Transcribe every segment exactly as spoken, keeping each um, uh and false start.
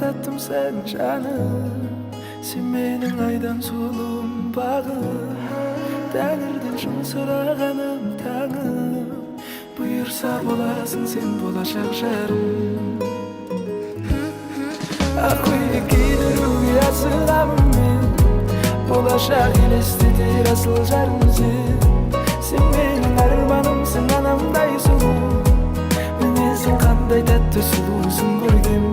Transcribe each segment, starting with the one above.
Tattım sen janım, sen meniń aydan sulıwım baǵım. Táńirden jumsıraǵanım tańım, buyırsa bolasıń sen bolashaq jarım. Aq kóylek kiydiriwge asıǵamın men, bolashaq elesteter asıl jarım sen. Sen meniń ármanımsıń, anamday sulıw. Mineziń qanday tátti, sulıwsıń kórkem.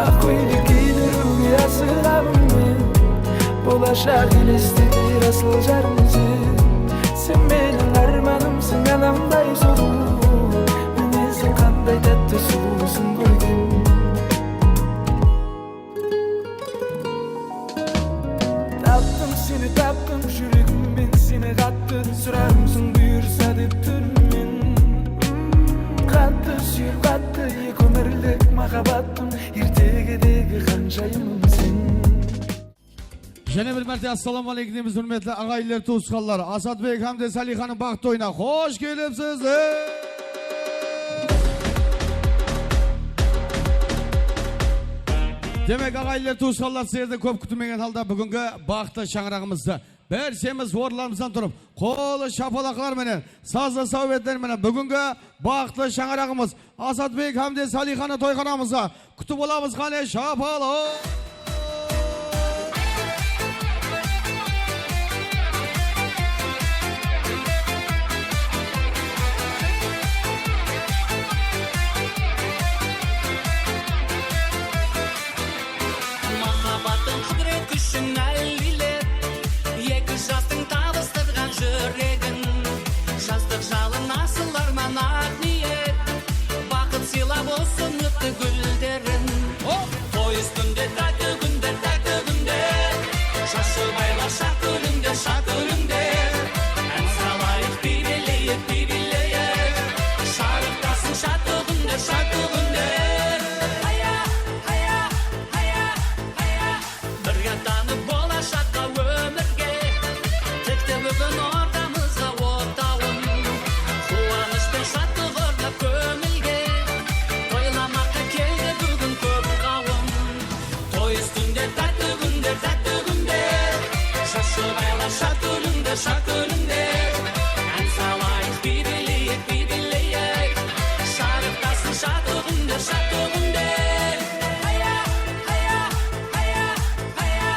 Aq kóylek kiydiriwge asıǵamın men, bolashaq elesteter asıl jarım sen. Sen meniń ármanımsıń, anamday sulıw. Mineziń qanday tátti, sulıwsıń kórkem. Taptım seni, taptım, júregimmen seni qattı, surarımsıń buyırsa dep túnmen. Qattı súyip, qattı, eki ómirlik mahabbettim, ertegedegi xanshayımım sen. Jáne bir márte assalamu aleykum deymiz, húrmetli aǵayinler, tuwısqanlar. Asadbek hám de Saliyxanıń baxıtlı toyına xosh kelipsiz. Demek, aǵayinler, tuwısqanlar, sizlerden kóp kútilmegen halda búgingi baxıtlı shańaraǵımızdı bársemiz orınlarımızdan turıp, qolı shapalaqlar menen, sazlı sáwbetler menen búgingi baxıtlı shańaraǵımız Asadbek hám de Saliyxanı toyxanamızǵa kútip alamız, qáne, shapalaq! Mahabbatıń qúdiret kúshin állilep, eki jastıń tabıstırǵan júregin. Jastıq jalın asıl árman, aq niyet, baxıt sıylap usın ótti gúlderin. Toy ústinde tátti kúnder, tátti kúnder, jashıl baylar shaq kúlińder, shaq kúlińder. Án salayıq, biy biyleyik, biy biyleyik, sharıqtasın shadlıǵında, shadlıǵında. Haya, haya, haya, haya. Birge tanıp bolashaqqa, ómirge, tekte búgin ortamızǵa otawın. Quwanısh penen shadlıq ornap kómilge, toylamaqqa keldi búgin kóp qawım. Toy ústinde tátti kúnder, tátti kúnder, jashıl baylar shaq kúlińder, shaq kúlińder. Án salayıq, biy biyleyik, biy biyleyik, sharıqtasın shadlıǵında, shadlıǵında. Haya, haya, haya, haya.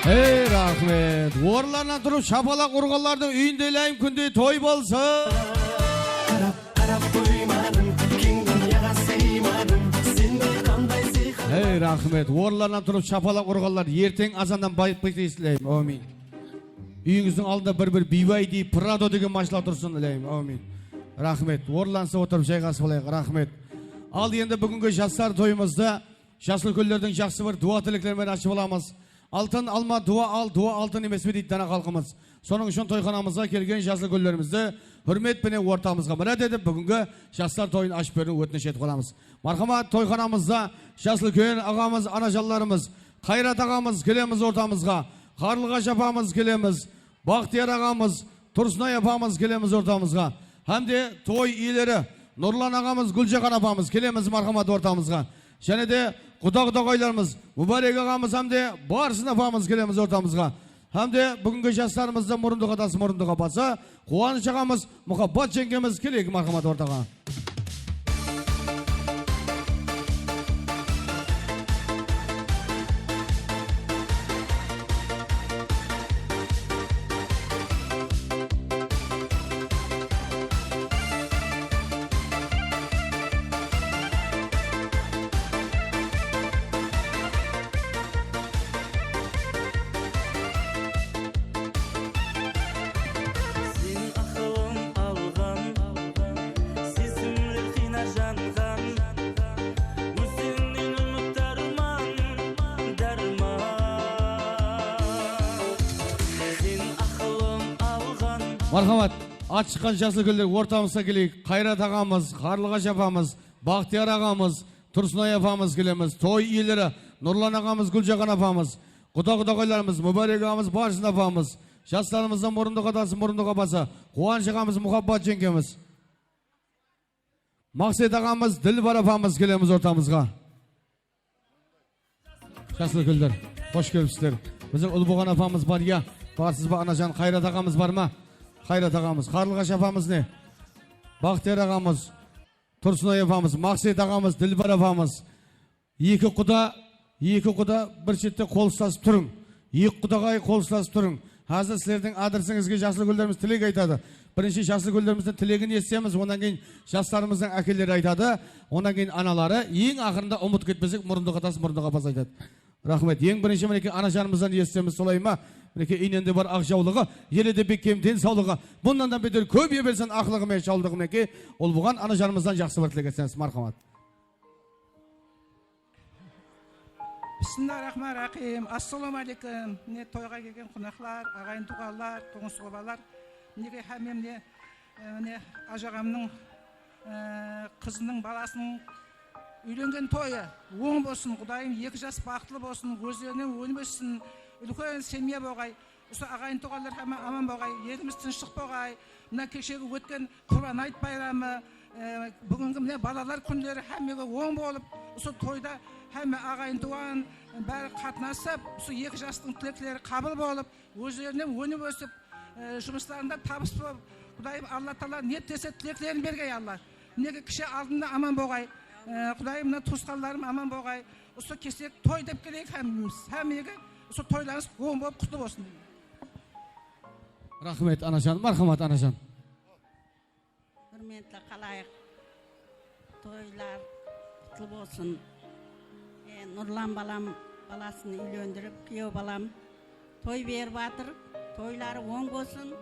Ey, raxmet! Orınlarınan turıp shapalaq urǵanlardıń úyinde iláyım kúnde toy bolsın! Qarap, qarap qoymadım, keń dúnyaǵa sıymadım, sendey qanday sıyqı. Ey, raxmet! Orınlarınan turıp shapalaq urǵanlar erteń azannan bayıp keteyik, iláyım. Áwmin. Úyińizdiń aldında bir-bir B Y D Prado degen mashina tursın, iláyım. Áwmin. Raxmet. Orınlanısa otırıp jayǵasıp alayıq. Raxmet. Al, endi búgingi jaslar toyımızdı Jasıl kóllerdiń jaqsı bir duwa tilekleri menen ashıp alamız. Altın alma, duwa al, duwa altın emes pe deydi dana xalqımız. Sonıń ushın toyxanamızǵa kelgen jasıl kóllerimizdi húrmet penen ortamızǵa mirát etip, búgingi jaslar toyın ashıp beriwin ótinish etip qalamız. Marhamat, toyxanamızda jasıl úlken aǵamız, anajanlarımız, Qayrat aǵamız kelemiz ortamızǵa, Qarlıǵash apamız kelemiz, Baxtiyar aǵamız, Tursınay apamız kelemiz ortamızǵa. Hám de toy iyeleri Nurlan aǵamız, Gúljaxan apamız kelemiz, marhamat, ortamızǵa. Jáne de quda-qudaǵaylarımız, Múbárek aǵamız hám de Barsın apamız kelemiz ortamızǵa. Hám de búgingi jaslarımızdı murındıǵa tas, murındıǵa basa, Quwanısh aǵamız, Muhabbat jeńgemiz keleyik, marhamat, ortaǵa. Sen aqılım alǵan, sesim Marhamat, at shıqqan jaslı úlkenler ortamızǵa keleyik. Qayrat aǵamız, Qarlıǵash apamız, Baxtiyar aǵamız, Tursınay apamız kelemiz. Toy iyeleri, Nurlan aǵamız, Gúljaxan apamız, quda-qudaqaylarımız, Múbárek aǵamız, Barsın apamız, jaslarımızdıń murındı qadası, murındı qapası, Quwanısh aǵamız, Muhabbat jeńgemiz. Maqset aǵamız, Dilbar apamız kelemiz ortamızǵa. Jaslı úlkenler, xosh kelipsizler. Biziń Ulbuǵan apamız bar, ya. Barsız ba, anajan? Qayrat aǵamız bar ma? Qayrat aǵamız, Qarlıǵash apamız ne? Baxtiyar aǵamız, Tursınay apamız, Maqset aǵamız, Dilbar apamız. Eki quda, eki quda bir shette qol uslasıp turıń. Eki qudaǵay qol uslasıp turıń. Házir sizlerdiń adresińizge jaslı úlkenlerimiz tilek aytadı. Birinshi jaslı úlkenlerimizdiń tilegin esitemiz, onnan keyin jaslarımızdıń ákeleri aytadı, onnan keyin anaları, eń aqırında umıt ketpesek, murındı qatası, murındı qapası aytadı. Raxmet. Eń birinshi, minekey, anajanımızdan esitemiz, solay ma? Minekey, iynende bar aq jawlıǵı, ele de bekkem densawlıǵı, bunnan da beter kóbeye bersin aqlıǵı menen jawlıǵı, minekey, Ulbuǵan anajanımızdan jaqsı bir tilek etseniz, marhamat. Bismillahirrahmanirrahim. Assalawma aleykum. Mine, toyǵa kelgen qonaqlar, aǵayin-tuwǵanlar, tuwǵan-tuwǵanlar. Minekey, hámme mine, e, mine, ajaǵamnıń, e, qızınıń, balasınıń úylengen toyı oń bolsın, Qudayım, eki jas baxıtlı bolsın, ózlerinen ónip óssin, úlken semya bolǵay. Usı aǵayin-tuwǵanlar hámme aman bolǵay, elimiz tınıshlıq bolǵay. Mına keshegi ótken Qurban ayt bayramı, e, búgingi mine balalar kúnleri hámmege oń bolıp, usı toyda hámme aǵayin-tuwǵan, bári qatnasıp, usı eki jastıń tilekleri qabıl bolıp, ózlerinen ónip ósip, e, jumıslarında tabıs bolıp, Qudayım Alla taala ne tilese tileklerin bergey Alla. Minekey kishi aldında aman bolǵay. E, Qudayım mına tuwısqanlarım aman bolǵay. Usı kesek toy dep keleyik hámmemiz. Hámmege usı toylarıńız oń bolıp qutlı bolsın deymen. Raxmet, anajan, marhamat, anajan. Húrmetli xalayıq, toylar qutlı bolsın. E, Nurlan balam balasın úylendirip, kúyew balam toy berip atır. Toyları oń bolsın.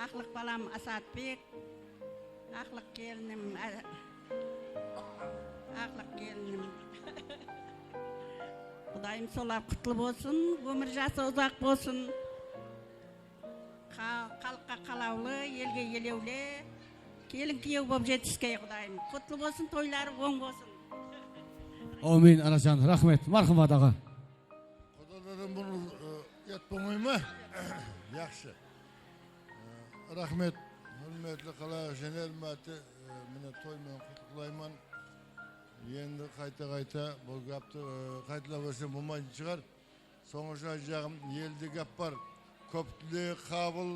Aqlıq balam Asatbek, aqlıq kelinim, á, aqlıq kelinim. Qudayım solar qutlı bolsın, ómir jası uzaq bolsın. Qa-, xalıqqa qalawlı, elge elewli, kelin kúyew bolıp jetiskey, Qudayım. Qutlı bolsın, toyları oń bolsın. Áwmin, anajan, raxmet. Marhamat, aǵa. Qudalardan burın, e, uyat bolmay ma? Yaqshı. E, raxmet, húrmetli xalayıq, jáne bir márte, e, mine, toy menen qutlıqlayman. Endi qayta-qayta bul gápti, e, qaytalap bersem bolmaytın shıǵar. Sońǵı jaǵım, elde gáp bar. Kóp tilegi qabıl,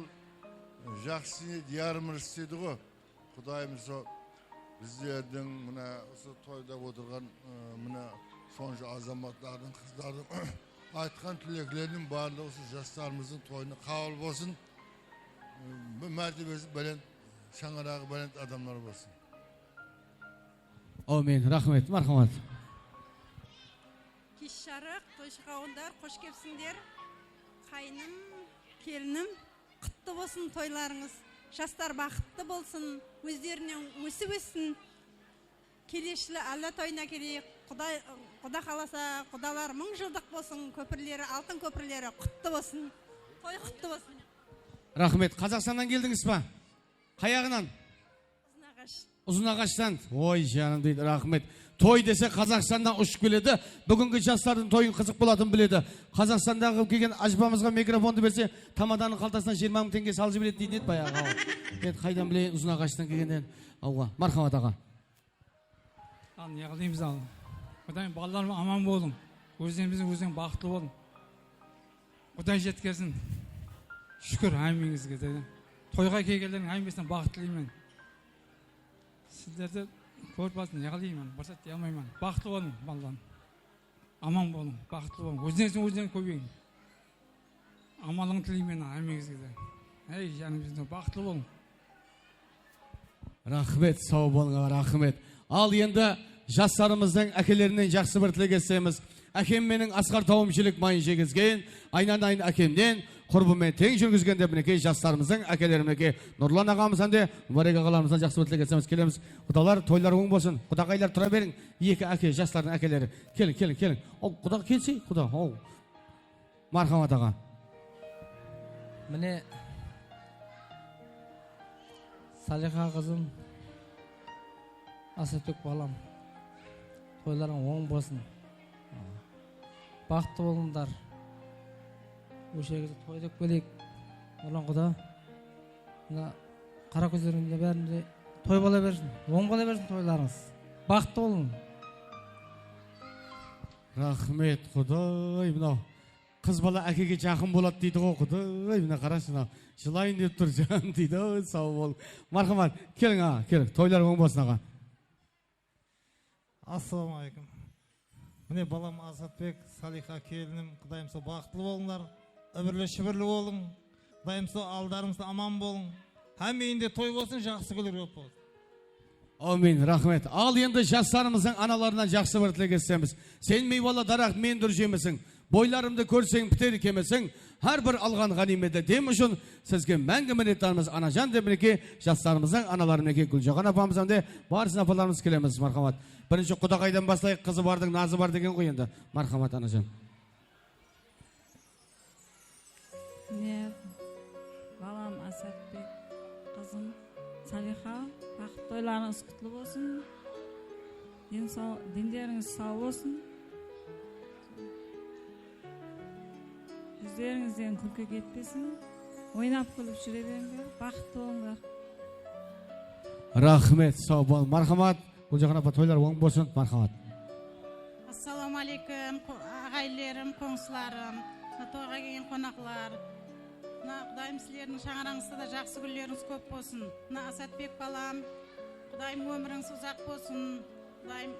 jaqsı niyet yarım ırıs deydi ǵo. Qudayım sol bizlerdiń mına usı toyda otırǵan, ı, mına sonsha azamatlardıń, qızlardıń aytqan tilekleriniń barlıǵı usı jaslarımızdıń toyına qabıl bolsın. I, bir mártebesi bálent, shańaraǵı bálent adamlar bolsın. Áwmin, raxmet, marhamat. Kesh jarıq, toyshı qawındar, xosh kelipsińder. Qayınım, kelinim, qutlı bolsın toylarıńız. Jaslar baxıtlı bolsın, ózlerinen ósip óssin. Keleshili Alla toyına keleyik. Quday, Quda qalasa, qudalar mıń jıldıq bolsın, kópirleri, altın kópirleri qutlı bolsın. Toy qutlı bolsın. Raxmet. Qazaqstannan keldińiz ba? Qayaǵınan? Uzunaǵash. Uzunaǵashtan. Oy, janım deydi, raxmet. Toy dese Qazaqstannan ushıp keledi. Búgingi jaslardıń toyın qızıq bolatın biledi. Qazaqstandaǵı kelgen ájapamızǵa mikrofondı berse, tamadanıń qaltasına jigirma mıń tenge salıp jiberedi deydi edi bayaǵı. Awa. Men qaydan bileyin Uzunaǵashtan kelgenin. Awa, marhamat aǵa. Al, ne qılaymız al. Qudayım, balalarım aman bolıń. Ózlerimizdiń ózleriń baxıtlı bolıń. Quday jetkersin. Shúkir, hámmeńizge de. Toyǵa kelgenlerdiń hámmesine baxıt tileymen. Sizlerdi kórip alsın, ne qılayman, bir zat dey almayman. Baxıtlı bolıń, balalarım. Aman bolıń, baxıtlı bolıń. Ózlerińizdiń ózleriń kóbeyiń. Amanlıǵın tileymen hámmeńizge de. Ey, janım, bizden baxıtlı bolıń. Raxmet, saw bolıń, raxmet. Al, endi jaslarımızdıń ákelerinen jaqsı bir tilek esitemiz. Ákem meniń Asqar tawım jelek mayın jegizgen, aynanayın ákemnen, qurbı menen teń júrgizgen dep, minekey, jaslarımızdıń ákeleri, minekey, Nurlan aǵamız hám de Múbárek aǵalarımızdan jaqsı bir tilek esitemiz. Kelemiz. Qudalar, toylar oń bolsın. Qudaqaylar, tura beriń. Eki áke, jaslardıń ákeleri. Keliń, keliń, keliń. Aw, quda kelsey, quda. Aw. Marhamat aǵa. Mine, Salixa qızım, Asatbek balam, toylarıń oń bolsın. Baxıttı bolıńlar. Óshe gezde toy dep keleyik. Nurlan quda mına qara kózlerińde bárinde toy bola bersin, oń bola bersin toylarıńız. Baxıttı bolıń. Raxmet, Quday, mınaw qız bala ákege jaqın boladı deydi ǵoy, Quday, mına qarashı, mınaw jılayın dep tur, jan deydi, oy, saw bol. Marhamat, keliń, aǵa, keliń, toylar oń bolsın, aǵa. Assalawma áleykum. Mine, balam Asatbek, Salixa kelinim, Qudayım sol baxıtlı bolıńlar, úbirli-shúbirli bolıń. Qudayım sol aldarıńızda aman bolıń. Hámmeyinde toy bolsın, jaqsı kúnler kóp bolsın. Áwmin, raxmet. Al, endi jaslarımızdıń analarınan jaqsı bir tilek etemiz. Sen miywalı daraq, men dur jemisiń. Boylarımdı kórseń, piter kemisiń. Hár bir alǵan ǵániymeti dem ushın. Sizge máńgi minnetdarmız, anajan, dep, minekey, jaslarımızdıń analarınan, minekey, Gúljaxan apamız hám de Barsin apalarımız kelemiz, marhamat. Birinshi qudaǵaydan baslayıq, qızı bardıń nazı bar degen ǵoy endi. Marhamat, anajan. Mine, balam Asatbek, qızım Salixa, baxıtlı toylarıńız qutlı bolsın. Den saw-, denlerińiz saw bolsın. Júzlerińizden kúlki ketpesin. Oynap-kúlip júre berińler, baxıtlı bolıńlar. Raxmet, saw bol, marhamat. Gúljaxan apa, toylar oń bolsın, marhamat. Assalawma áleykum, qo-, aǵayinlerim, qońsılarım, mına toyǵa kelgen qonaqlar. Mına Qudayım sizlerdiń shańarańızda da jaqsı kúnlerińiz kóp bolsın. Mına Asatbek balam, Qudayım ómirińiz uzaq bolsın. Qudayım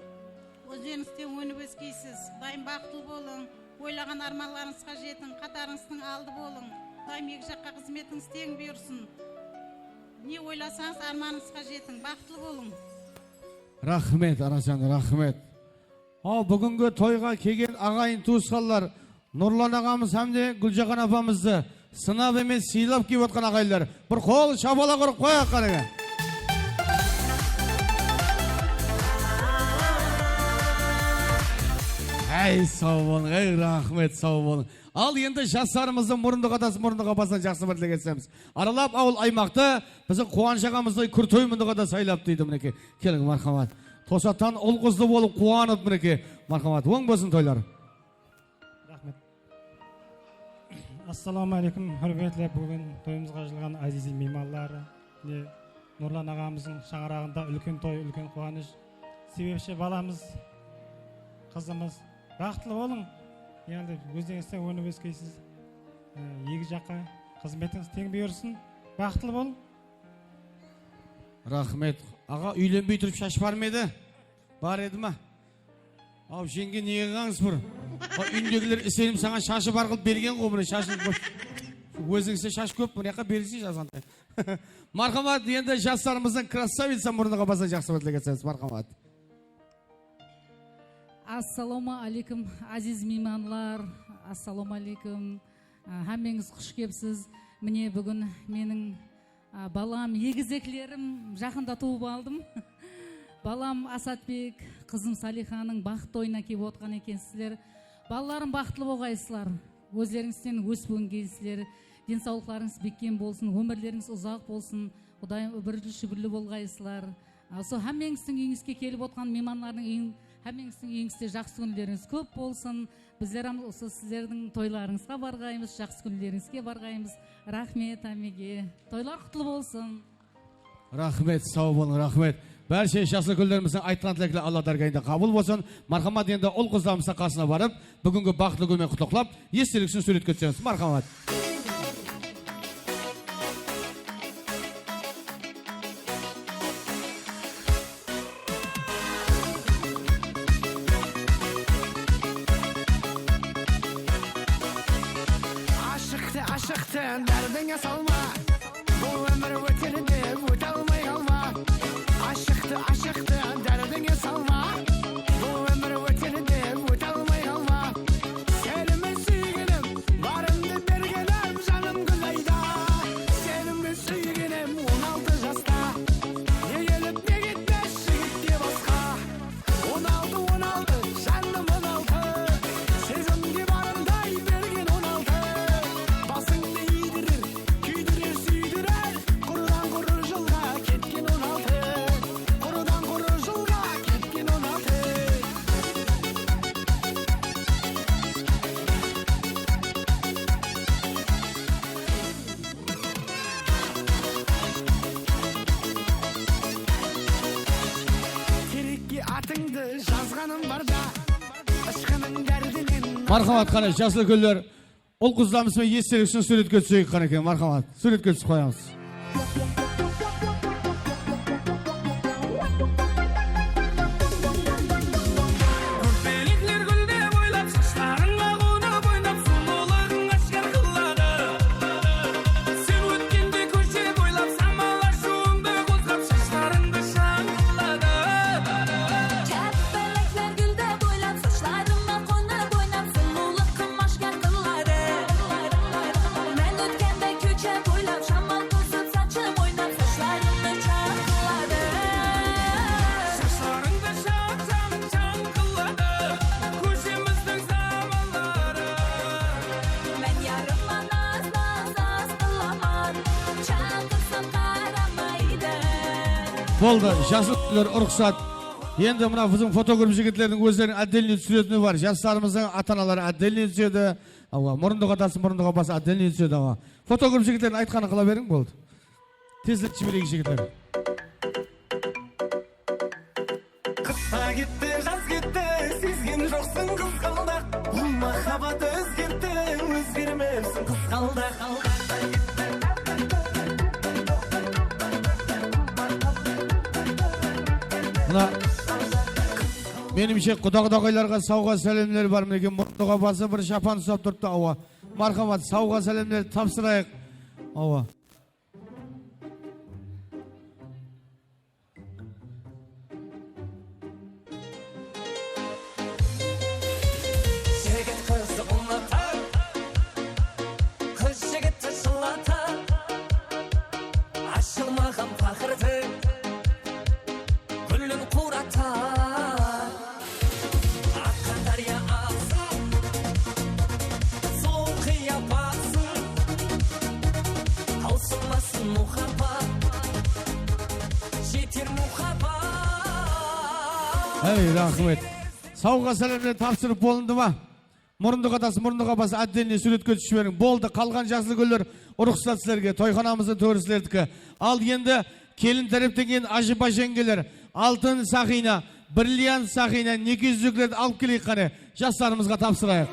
ózlerińizden ónip óskeysiz. Qudayım baxıtlı bolıń, oylaǵan ármanlarıńızǵa jetiń, qatarıńızdıń aldı bolıń. Qudayım eki jaqqa xızmetińiz teń buyırsın. Ne oylasańız, ármanıńızǵa jetiń, baxıtlı bolıń. Raxmet, anajan, raxmet. Aw, búgingi toyǵa kelgen aǵayin tuwısqanlar, Nurlan aǵamız hám de Gúljaxan apamızdı sınap emes, sıylap kelip otqan aǵayinler. Bir qol shabala urıp qoyaq qánige. Áy, saw bolıń, áy, raxmet, saw bolıń. Al, endi jaslarımızdıń murındı qatası, murındı qapasınan jaqsı bir tilek etemiz. Aralap awıl aymaqtı biziń Quwanısh aǵamızday kúrtoy mındıǵada saylap deydi, minekey. Keliń, marhamat. Tosattan ul-qızlı bolıp quwanıp, minekey. Marhamat, oń bolsın toylar. Raxmet. Assalawma áleykum, húrmetli búgin toyımızǵa jıyılǵan áziz miymanlar. Mine, Nurlan aǵamızdıń shańaraǵında úlken toy, úlken quwanısh. Sebepshi balamız, qızımız. Baxıtlı bolıń. Endi ózlerińizden ónip óskeysiz. E, eki jaqqa xızmetińiz teń buyırsın. Baxıtlı bolıń. Raxmet. Aǵa, úylenbey turıp shash bar ma edi? Bar edi ma? Aw, jeńge, nege qılǵańız bir? Aw, úyindegiler isenip saǵan shashı bar qılıp bergen ǵoy, mine, shashın. Ózińizde shash kóp, mına jaqqa berińizshi azǵantay. Marhamat, endi jaslarımızdıń krassavitsa murınıǵa basa jaqsı bir tilek etseniz, marhamat. Assalawma áleykum, áziz miymanlar. Assalawma áleykum. Á, hámmeńiz xush kelipsiz. Mine, búgin meniń, á, balam, egizeklerim, jaqında tuwıp aldım. Balam Asatbek, qızım Salixanıń baxıtlı toyına kelip otqan ekensizler. Balalarım, baxıtlı bolǵaysızlar. Ózlerińizden ósip óngeysizler. Densawlıqlarıńız bekkem bolsın, ómirlerińiz uzaq bolsın. Qudayım, úbirli-shúbirli bolǵaysızlar. Usı hámmeńizdiń úyińizge kelip otqan miymanlardıń úyin, hámmeńizdiń úyińizde jaqsı kúnlerińiz kóp bolsın. Bizler hám usı sizlerdiń toylarıńızǵa barǵaymız, jaqsı kúnlerińizge barǵaymız. Raxmet hámmege. Toylar qutlı bolsın. Raxmet, saw bolıń, raxmet. Bárshe jaqsı kúnlerimizdiń aytqan tilekleri Alla dárgayında qabıl bolsın. Marhamat, endi ul-qızlarımızdıń qasına barıp, búgingi baxıtlı kúnmen qutlıqlap, estelik ushın súwretke túsemiz. Marhamat. Ashıqtı ashıqtı dárdińe salma. Bul ómir óter dep óte almay qalma. Ashıqtı ashıqtı dárdińe salma. Bul ómir óter dep óte almay qalma. Senimi súygenim, barımdı bergenim, janım Gúlayda. Senimi súygenim on altı jasta. Ne kelip ne ketpes jigitke basqa. On altı, on altı, janım on altı. Sezimge barımday bergen on altı. Basıńdı iydirir, kúydirir Jazǵanım barda, ıshqınıń dárdinen. Marhamat, qáne, jaslı úlkenler, ul-qızlarımız benen estelik ushın súwretke túseyik, qánekey, marhamat. Súwretke túsip qoyamız. Kóppelikler gúldep oynap, shashlarıńa qonıp oynap, sulıwlıǵıń ashkar qıladı. Sen ótkende kóshe boylap, samal ashuwıńdı qozǵap, shashlarıńdı shańqıladı. Kóppelikler gúldep oynap, shashlarıńa qonıp oynap, sulıwlıǵıń ashkar qıladı. Men ótkende kóshe boylap, shamal qosıp, sachım oynap, shashlarıńdı shańqıladı. Shashlarıńdı shańqıladı, kóshemizdiń zamanları. Men yarıma naz-naz qılaman, shaqırsam qaramaydı. Boldı, jaslı úlkenler, ruxsat. Endi mına biziń fotograf jigitlerdiń ózleriniń отдельный túsiretuǵını bar. Jaslarımızdıń ata-anaları отдельный túsedi. Awa, murındıǵa tas, murındıǵa bas, отдельный túsedi, awa. Fotograf jigitlerdiń aytqanın qıla beriń, boldı. Tezlep jibereyik, jigitler. Qıs ta ketti, jaz ketti, sezgen joqsıń qızǵaldaq. Bul máhábbát ózgertti, ózgermepsiń qızǵaldaq. Mına, menimshe, quda-qudaǵaylarǵa sawǵa sálemler bar, minekey, murındıǵa bası bir shapan uslap turıptı, awa. Marhamat, sawǵa sálemler tapsırayıq. Awa. Jigit qız ulıwlatar, qız jigitti jıllatar. Ashılmaǵan paqırdıń gúlin quratar. Aqqa dárya aǵsın, suwın qıya bassın, tawsılmasın muhabbat, jeter muhabbat. Áy, raxmet. Sawǵa sálemler tapsırıp bolındı ma? Murındıǵa tas, murındıǵa bas, отдельный súwretke túsip jiberiń. Boldı, qalǵan jaslı úlkenler, ruxsat sizlerge, toyxanamızdıń tóresilerdiki. Al endi kelin tárepten kelgen ájapa jeńgeler, altın saqıyna, brilliant saqıyna, neke úziklerdi alıp keleyik qáne, jaslarımızǵa tapsırayıq.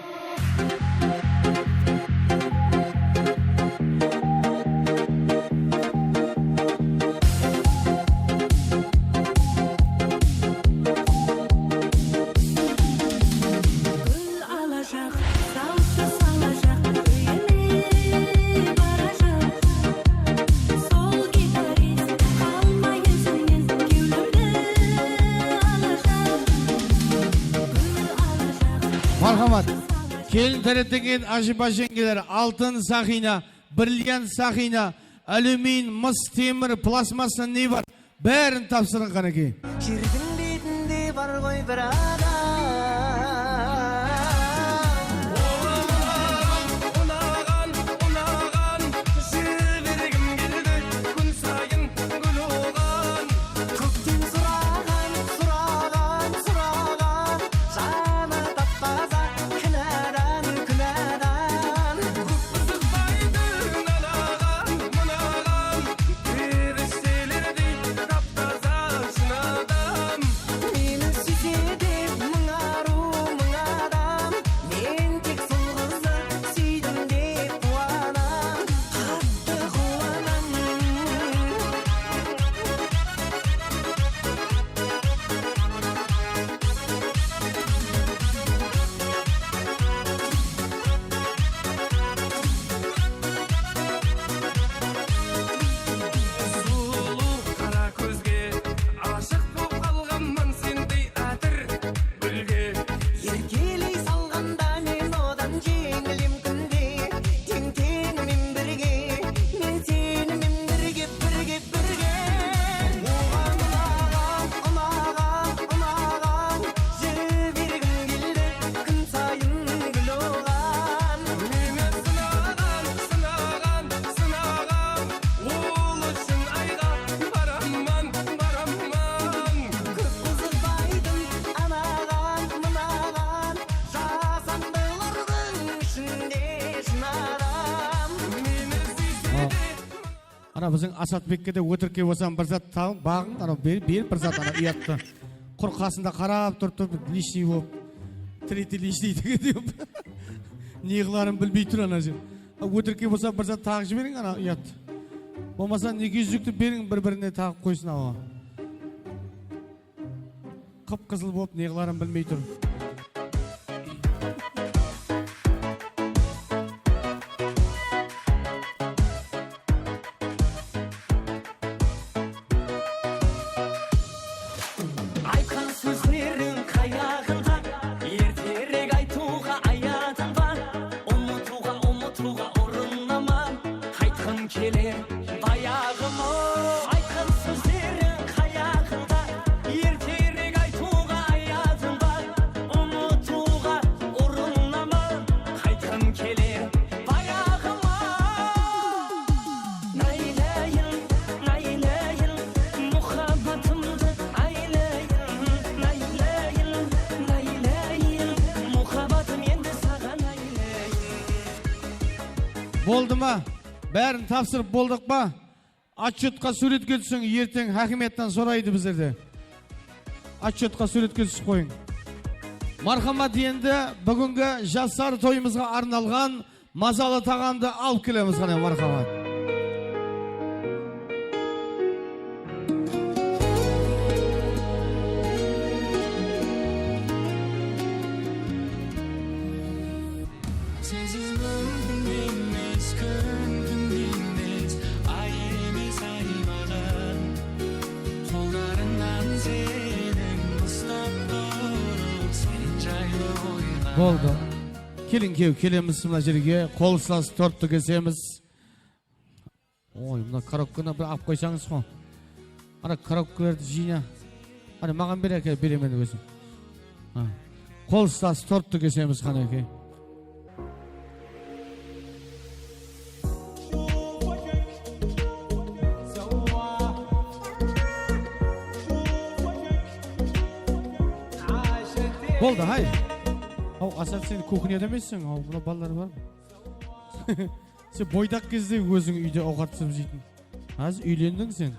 Gúl alajaq, salshı salajaq, úyine barajaq. Sol gitarist qalmay izimnen kewlimdi alajaq. Gúl alajaq. Marhamat. Kelin tárepten kelgen ájapa jeńgeler, altın saqıyna, brilliant saqıyna, alyumin, mıs, temir, plastmassa ne bar? Bárin tapsırıń qánekey. Jerdiń betinde bar ǵoy bir adam. Oǵan unaǵan, unaǵan, unaǵan, jibergim keldi kún sayın gúl oǵan. Kókten suraǵan, suraǵan, suraǵan, janı tap-taza, kúnadan, kúnadan. Kóp qızıqpaydı anaǵan, mınaǵan, perishteler dey tap-taza shın adam. Meni súyse de mıń arıw, mıń adam, men tek sol qızdı súydim dep quwanam, qattı quwanam. Sulıw qara kózge ashıq bolıp qalǵanman, sendey átir gúlge. Erkeley salǵanda men odan jeńilem kúnde. Teń-teńimen birge, men senmen birge, birge, birge. Oǵan unaǵan, unaǵan, unaǵan, jibergim keldi kún sayın gúl oǵan. Meni sınaǵan, sınaǵan, sınaǵan, ol ushın ayǵa baraman, baraman. Kóp qızıqpaydım anaǵan, mınaǵan, jasandılardıń ishinde shın adam. Meni súyse de. Ana, biziń Asatbekke de, ótirikke bolsam, bir zat ta-, baǵıń, ana, ber, ber bir zat, ana, uyattı. Bir qasında qarap turıp, turıp, lishniy bolıp, tretiyy lishniy degende, ne qıların bilmey tur ana jer. A, ótirikke bolsa bir zat taǵıp jiberiń, ana uyat. Bolmasa, neke úzikti beriń, bir-birine taǵıp qoysın, awa. Qıp-qızıl bolıp, ne qıların bilmey tur. Aytqan sózleriń qayaǵında, erterek aytıwǵa ayadıń ba? Umıtıwǵa, umıtıwǵa urınama, qaytqım keler bayaǵıma. Aytqan sózleriń qayaǵında, erterek aytıwǵa ayadıń ba? Umıtıwǵa urınama, qaytqım keler bayaǵıma. Aylayın, aylayın, muhabbatımdı aylayın. Aylayın, aylayın, muhabbatım endi saǵan aylayın. Boldı ma? Bárin tapsırıp boldıq pa? Otchetqa súwretke túsiń, erteń hákimiyattan soraydı bizlerde. Otchetqa súwretke túsip qoyıń. Marhamat, endi búgingi jaslar toyımızǵa arnalǵan mazalı taǵamdı alıp kelemiz, qáne, marhamat. Sensiz kún emes, kún kún emes, ay emes, ay maǵan. Qollarıńnan seniń uslap turıp, sen jaylı oyǵan. Boldı. Keliń, kew, kelemiz mına jerge, qol uslasıp torttı kesemiz. Oy, mına korobkanı bir alıp qoysańız ǵo. Ana korobkalardı jıyna. Ana maǵan ber, áke, beremen ózim. Ha. Qol uslasıp torttı kesemiz, qánekey. Boldı, hay. Aw, Asad, sen kuxnyada emesseń, aw, mına balalar bar. Sen boydaq gezde óziń úyde awqat pisirip jeytin. Házir úylendiń sen.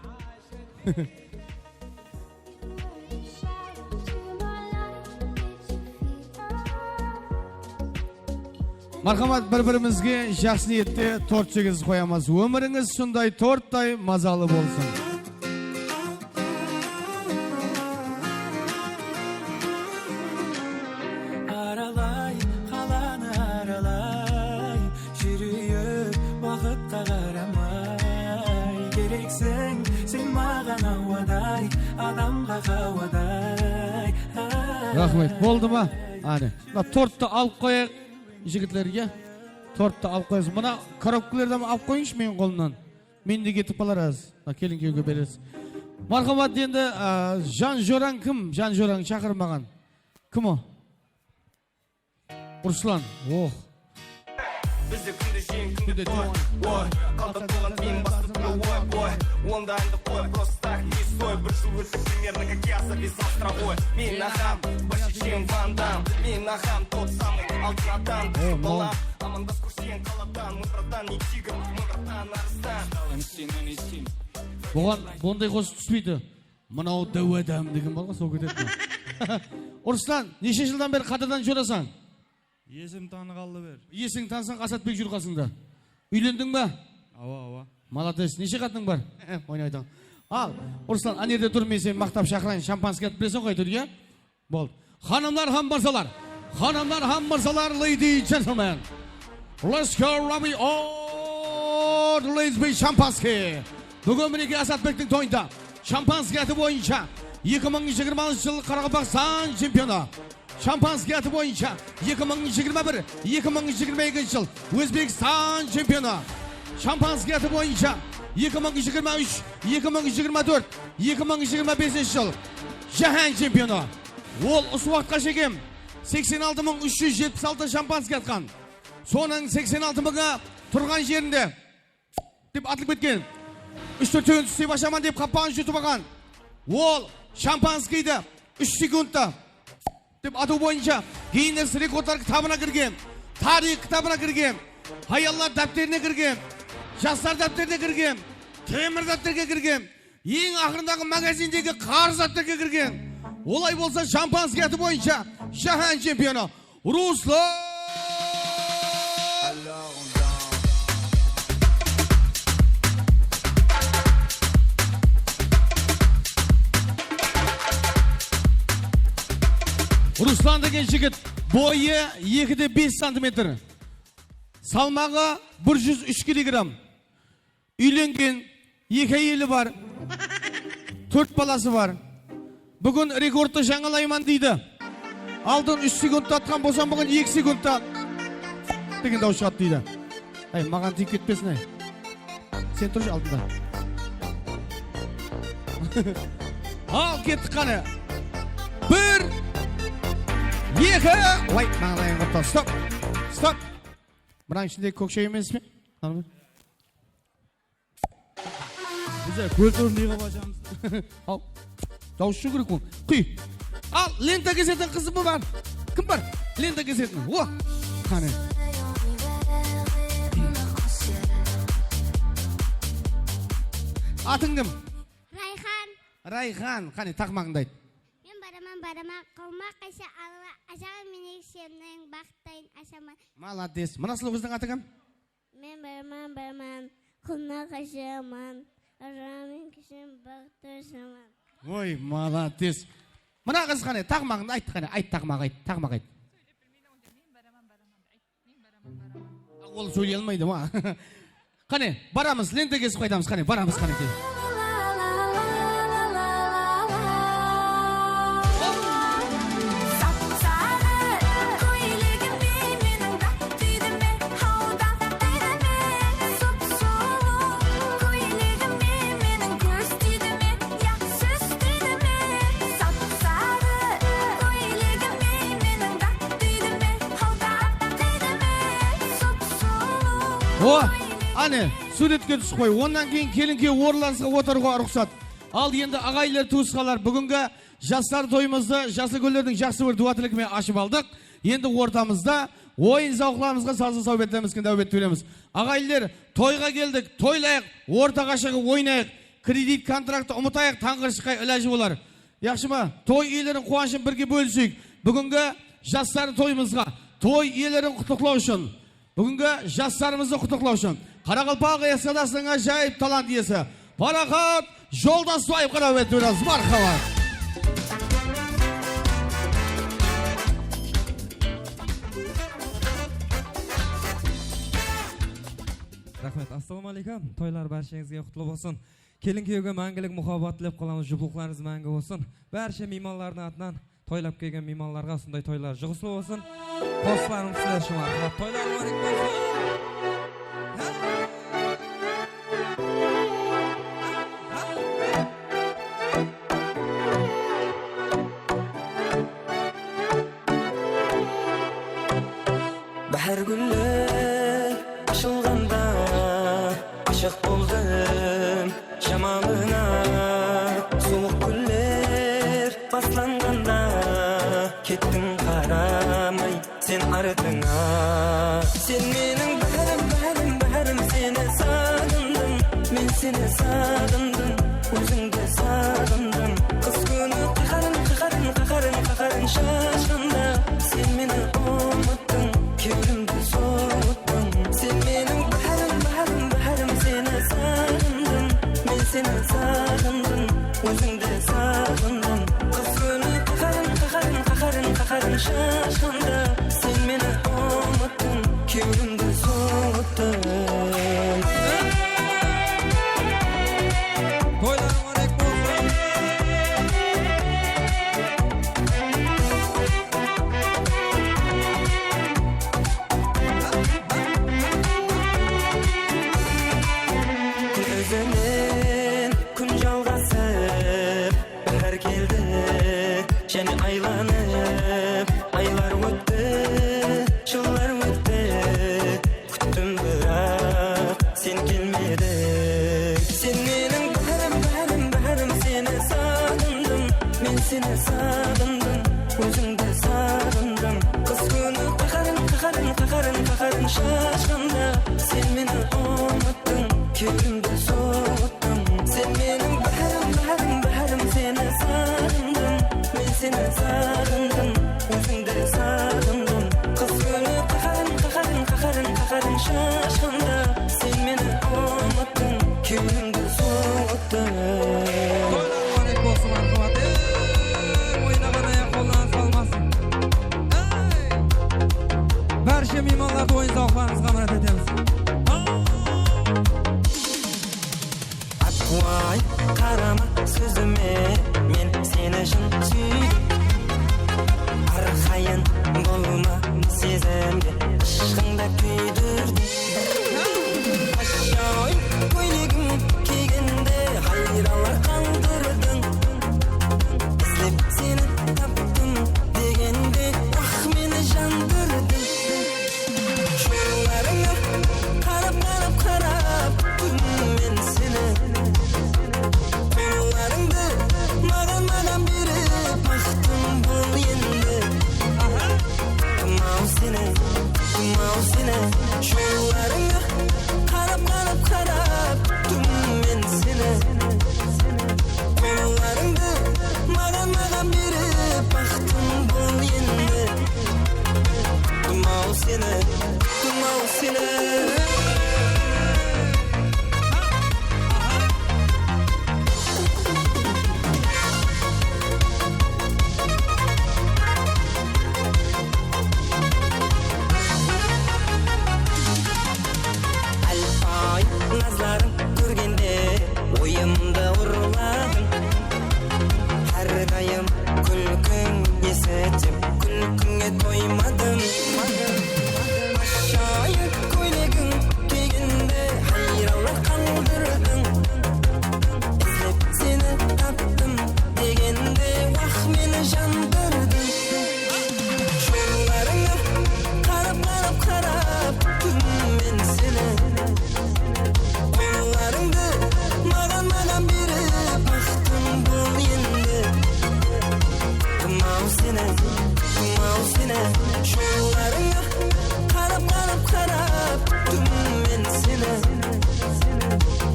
Marhamat, bir-birimizge jaqsı niyette tort jegizip qoyamız. Ómirińiz sonday torttay mazalı bolsın. Aralay, qalanı aralay, júreyik waqıtqa qaramay. Kerekseń sen maǵan awaday, adamǵa hawaday. Raxmet, boldı ma? Áne, mına torttı alıp qoyayıq, jigitler, iya. Torttı alıp qoyasız. Mına korobkalardan alıp qoyıńızshı meniń qolımnan. Men de ketip qalar házir. Mına kelin kewge berersiz. Marhamat, endi, a, jan jorań kim? Jan jorań shaqır maǵan. Kim o? Ruslan. Oh. Bizde kúnde jeń, kúnde toy, oy. Qalta bolǵan eń baslı kúni, oy, boy. Onda endi qoy, просто так не стой. Bir jıl ótti примерно, как я завязал с травой. Men aǵam, больше чем Ван Дам. Men aǵam, тот самый altın adam. Balam, amandas kórseń qaladan. Mıy, братан, не тигр, mıy, братан, арыстан. Buǵan bunday qosıq túspeydi. Mınaw dáw adam degen bar ǵoy, sol ketedi. Ruslan, neshe jıldan beri qádirdan jorasań? Esim tanıǵanlı beri. Esiń tanısań, Asatbek júr qasıńda. Úylendiń ba? Awa, awa. Молодец. Neshe qatınıń bar? Oynaydı. Al, Ruslan, ana jerde tur, men seni maqtap shaqırayın. Shampanskiy atıp bileseń ǵoy, áytewir, iya? Boldı. Xanımlar hám mırzalar, xanımlar hám mırzalar, ladies, gentlemen. Let's go, Rami, all the ladies, be shampanskiy. Búgin minekey Asatbektiń toyında shampanskiy atı boyınsha eki mıń jigirma altınshı jıl Qaraqalpaqstan chempionı. Shampanskiy atı boyınsha eki mıń jigirma bir, eki mıń jigirma ekinshi jıl Ózbekstan chempionı. Shampanskiy atı boyınsha eki mıń jigirma úsh, eki mıń jigirma tórt, eki mıń jigirma besinshi jıl jáhán chempionı. Ol usı waqıtqa shekem seksen altı mıń úsh júz jetpis altı shampanskiy atqan. Sonıń seksen altı mıńı turǵan jerinde dep atılıp ketken. Úsh-tórt sekund túsip ashaman dep qappaǵın jutıp alǵan. Ol shampanskiydi úsh sekundta dep atıw boyınsha Ginness rekordlar kitabına kirgen, tariyx kitabına kirgen, hayallar dápterine kirgen, jaslar dápterine kirgen, temir dápterge kirgen, eń aqırındaǵı magazindegi qarız dápterge kirgen. Olay bolsa, шампанский atı boyınsha jáhán chempionı Ruslan! Ruslan degen jigit boyı eki de bes santimetr, salmaǵı bir júz úsh kilogramm. Úylengen, eki áyeli bar, tórt balası bar. Búgin rekordtı jańalayman deydi. Aldın úsh sekundta atqan bolsam, búgin eki sekundta degen dawıs shıǵadı deydi. Áy, maǵan tiyip ketpesin, áy. Sen turshı aldında. Al, kettik qáne. Bir, eki, vay, mańlayın qurtı. Stop, stop. Mınanıń ishindegi kók shay emes pe? Bizler kórtewin ne qılıp ashamız? Al. Dawıs shıǵıw kerek bunıń. Quy. Al, lenta kesetin qızımı bar? Kim bar? Lenta kesetin. O, qáne. Atıń kim? Rayxan. Rayxan, qáne, taqmaǵıńdı ayt. Men baraman, baraman, qawma qaysa alıwa, ajaǵa menen shemniń baxıttayın ashaman. Malades. Mına sulıw qızdıń atı kim? Men baraman, baraman, qulına qashaman, ajaǵa men kishim baxıttı ashaman. Oy, malades. Mına qız qáne, taqmaǵıńdı ayt qáne, ayt taqmaq, ayt, taqmaq ayt. Ol sóyley almaydı ma? Qáne, baramız, lenta kesip qaytamız, qáne, baramız, qánekey. Sapsarı kóylegime meniń dap tiydime, haw dap tiydime, sup-sulıw kóylegime meniń kóz tiydime, yaq sóz tiydime, sapsarı kóylegime meniń dap tiydime, haw dap tiydime, sup-sulıw. O, áne, súwretke túsip qoy. Onnan keyin kelin-kúyew orınlarıńızǵa otırıwǵa ruxsat. Al, endi aǵayinler, tuwısqanlar, búgingi jaslar toyımızdı Jasılgúllerdiń jaqsı bir duwa tilegi menen ashıp aldıq. Endi ortamızda oyın-zawıqlarımızǵa, sazlı sáwbetlerimizge náwbet beremiz. Aǵayinler, toyǵa keldik, toylayıq, ortaǵa shıǵıp oynayıq, kredit kontraktı umıtayıq, tanǵırshıqqa ilajı bolar. Yaqshı ma? Toy iyeleriń quwanıshın birge bóliseyik. Búgingi jaslar toyımızǵa, toy iyelerin qutlıqlaw ushın, búgingi jaslarımızdı qutlıqlaw ushın Qaraqalpaq estradasınıń ájayıp talant iyesi Paraxat Joldasbaevqa náwbet beremiz. Marhamat. Raxmet. Assalawma áleykum. Toylar bársheńizge qutlı bolsın. Kelin-kúyewge máńgilik muhabbat tilep qalamız, juwlıqlarıńız máńgi bolsın. Bárshe miymanlardıń atınan toylap kelgen miymanlarǵa usınday toylar juǵıslı bolsın. Qosıqlarımız sizler ushın, marhamat. Toylar múbarek bolsın. Báhár gúller ashılǵanda, ashıq boldım jamalına. Suwıq kúnler baslanǵanda, kettiń qaramay sen artıńa. Sen meniń báhárim, báhárim, báhárim, seni saǵındım. Men seni saǵındım, ózińdi saǵındım. Qıs kúni qaharıń, qaharıń, qaharıń, qaharıń shashqanda, sen meni umıttıń, kewlimdi suwıttıń. Sen meniń báhárim, báhárim, báhárim, seni saǵındım. Men seni saǵındım, ózińdi saǵındım. Qıs kúni qaharıń, qaharıń, qaharıń, qaharıń shashqanda, sen meni umıttıń, kewlimdi suwıttıń. Toylar múbarek bolsın. Kún úzinen kún jalǵasıp, báhár keldi, jáne aylanıp, aylar ótti, jıllar ótti. Kúttim, biraq sen kelmediń. Sen meniń báhárim, báhárim, báhárim, seni saǵındım. Men seni saǵındım, ózińdi saǵındım. Qıs kúni qaharıń, qaharıń, qaharıń, qaharıń shashqanda, sen meni umıttıń, kewlimdi suwıttıń. Sen meniń báhárim, báhárim, báhárim, seni saǵındım. Jollarıńa qarap, qarap, qaraptım men seni.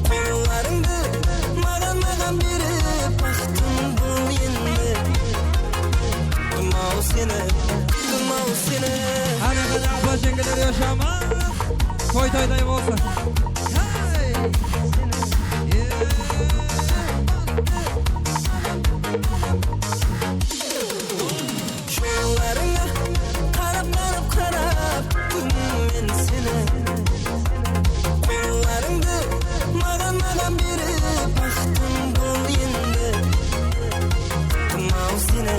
Qollarıńdı maǵan, maǵan berip baqtım bul endi. Dım-aw seni, dım-aw seni. Qáne, qáne, apa-jeńgeler, yashańız. Toy toyday bolsın. Hey! Jollarıńa qarap, qarap, qaraptım men seni. Qollarıńdı maǵan, maǵan berip baqtım bul endi. Dım-aw seni,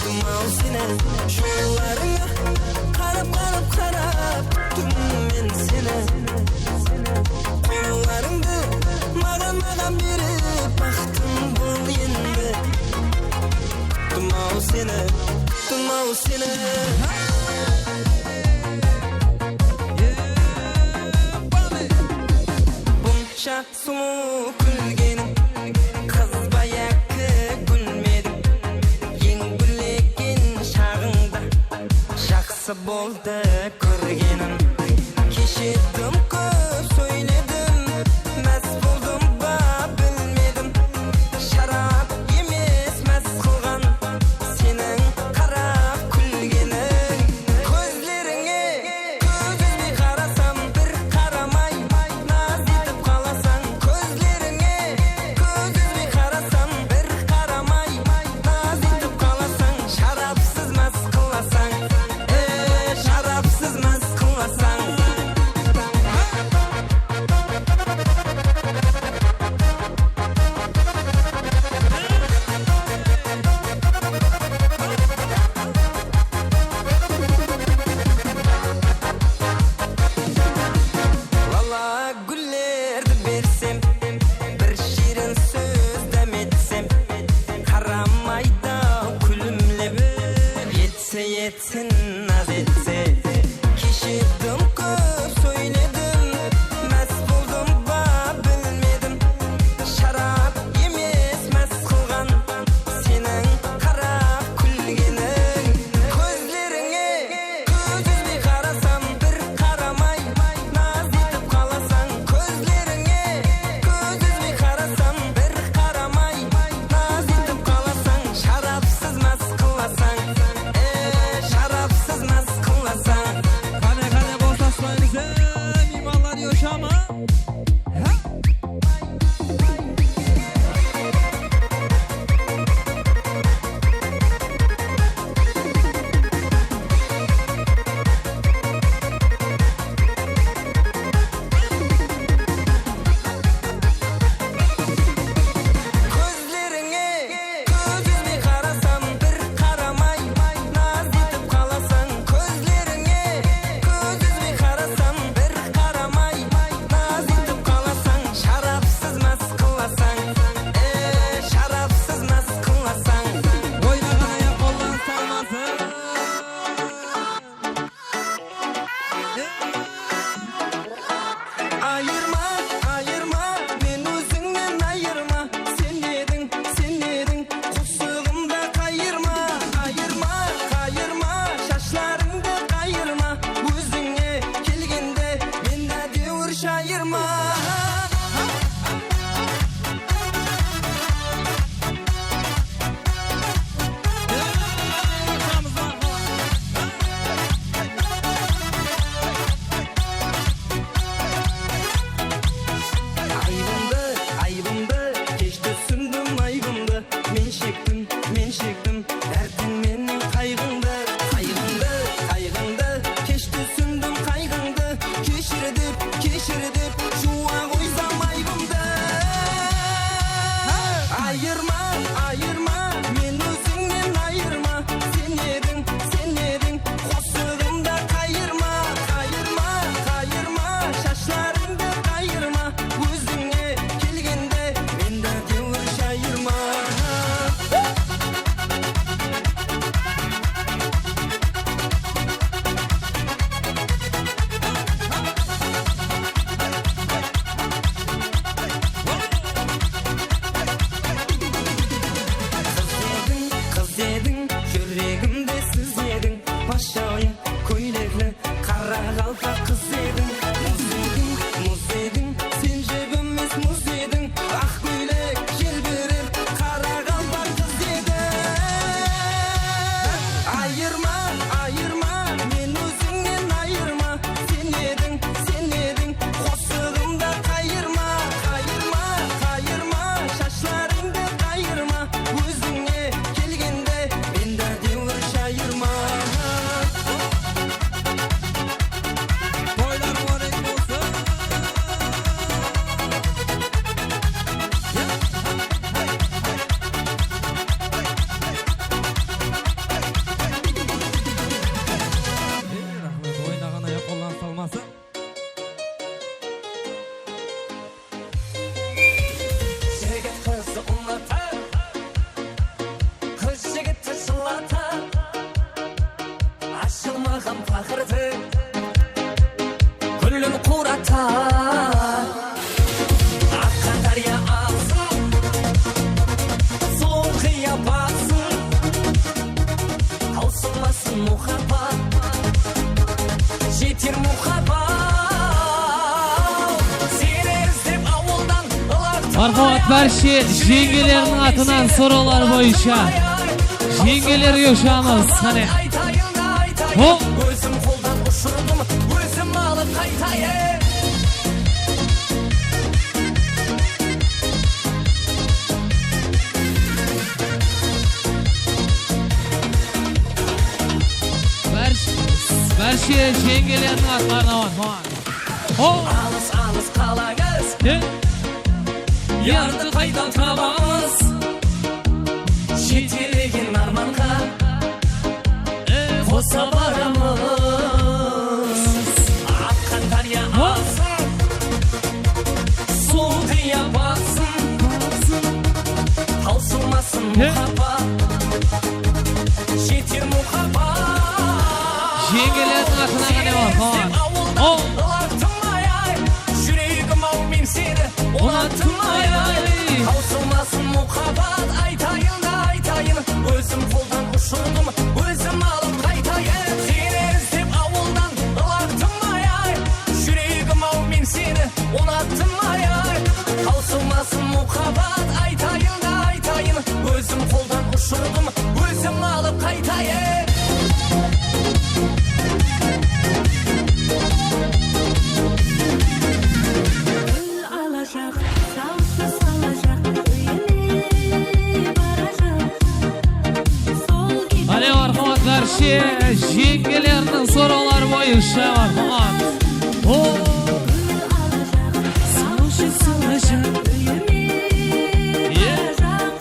dım-aw seni. Jollarıńa qarap, qarap, qaraptım men seni. Qollarıńdı maǵan, maǵan berip baqtım bul endi. Dım-aw seni, dım-aw seni. Bunsha sulıw kúlgeniń, qız ba yaki gúlmediń? Eń gúllegen shaǵıńda jaqsı boldı kórgenim. Keshe dım kóp sóyledim, más boldım ba bilmedim. Sharap emes más qılǵan seniń qarap kúlgeniń. Kózlerińe kóz úzbey qarasam, bir qaramay naz etip qalasań. Kózlerińe kóz úzbey qarasam, bir qaramay naz etip qalasań. Sharapsız más qılasań, e, sharapsız más qılasań. Lala gúllerdi bersem, bir shiyrin sóz dám etsem, qaramaydı-aw kúlimlep. Etse etsin, naz etse. Keshe dım kóp sóyledim, más boldım ba bilmedim. Sharap emes más qılǵan seniń qarap kúlgeniń. Kózlerińe kóz úzbey qarasam, bir qaramay naz etip qalasań. Kózlerińe kóz úzbey qarasam, bir qaramay naz etip qalasań. Sharapsız más qılasań, e, sharapsız más qılasań. Paqırdıń gúlin quratar. Aqqan dárya aǵsın, suwın qıya batsın. Tawsılmasın muhabbat, jeter muhabbat. Seni izlep awıldan ılaqtım. Marhamat, bárshe jeńgelerdiń atınan sorawlar boyınsha jeńgelerge ushıramız. Qáne. Hop! Ózim qoldan ushırdım, ózim alıp qaytayın. Bár-, bárshe jeńgelerdiń atlarına bar. Hop! Alıs, alıs qalańız. Ne? Yardı qaydan tabamız? Jetelegen armanǵa qosa baramız. Aqqan dárya aǵsın, suwın qıya batsın. Tawsılmasın muhabbat, jeter muhabbat. Jeńgelerdiń atına qáne bar, hop. Awıldan ılaqtım ay-ay, júregim-aw, men seni unattım ay-ay. Tawsılmasın muhabbat, aytayın da aytayın. Ózim qoldan ushırdım, ózim alıp qaytayın. Seni izlep awıldan ılaqtım ay-ay, júregim-aw, men seni unattım ay-ay. Tawsılmasın muhabbat, aytayın da aytayın. Ózim qoldan ushırdım, ózim alıp qaytayın. Gúl alajaq, salshı salajaq, úyine barajaq. Sol giytar. Áne, marhamat, bárshe jeńgelerdiń sorawları boyınsha, marhamat. O! Gúl alajaq, salshı salajaq, úyime barajaq.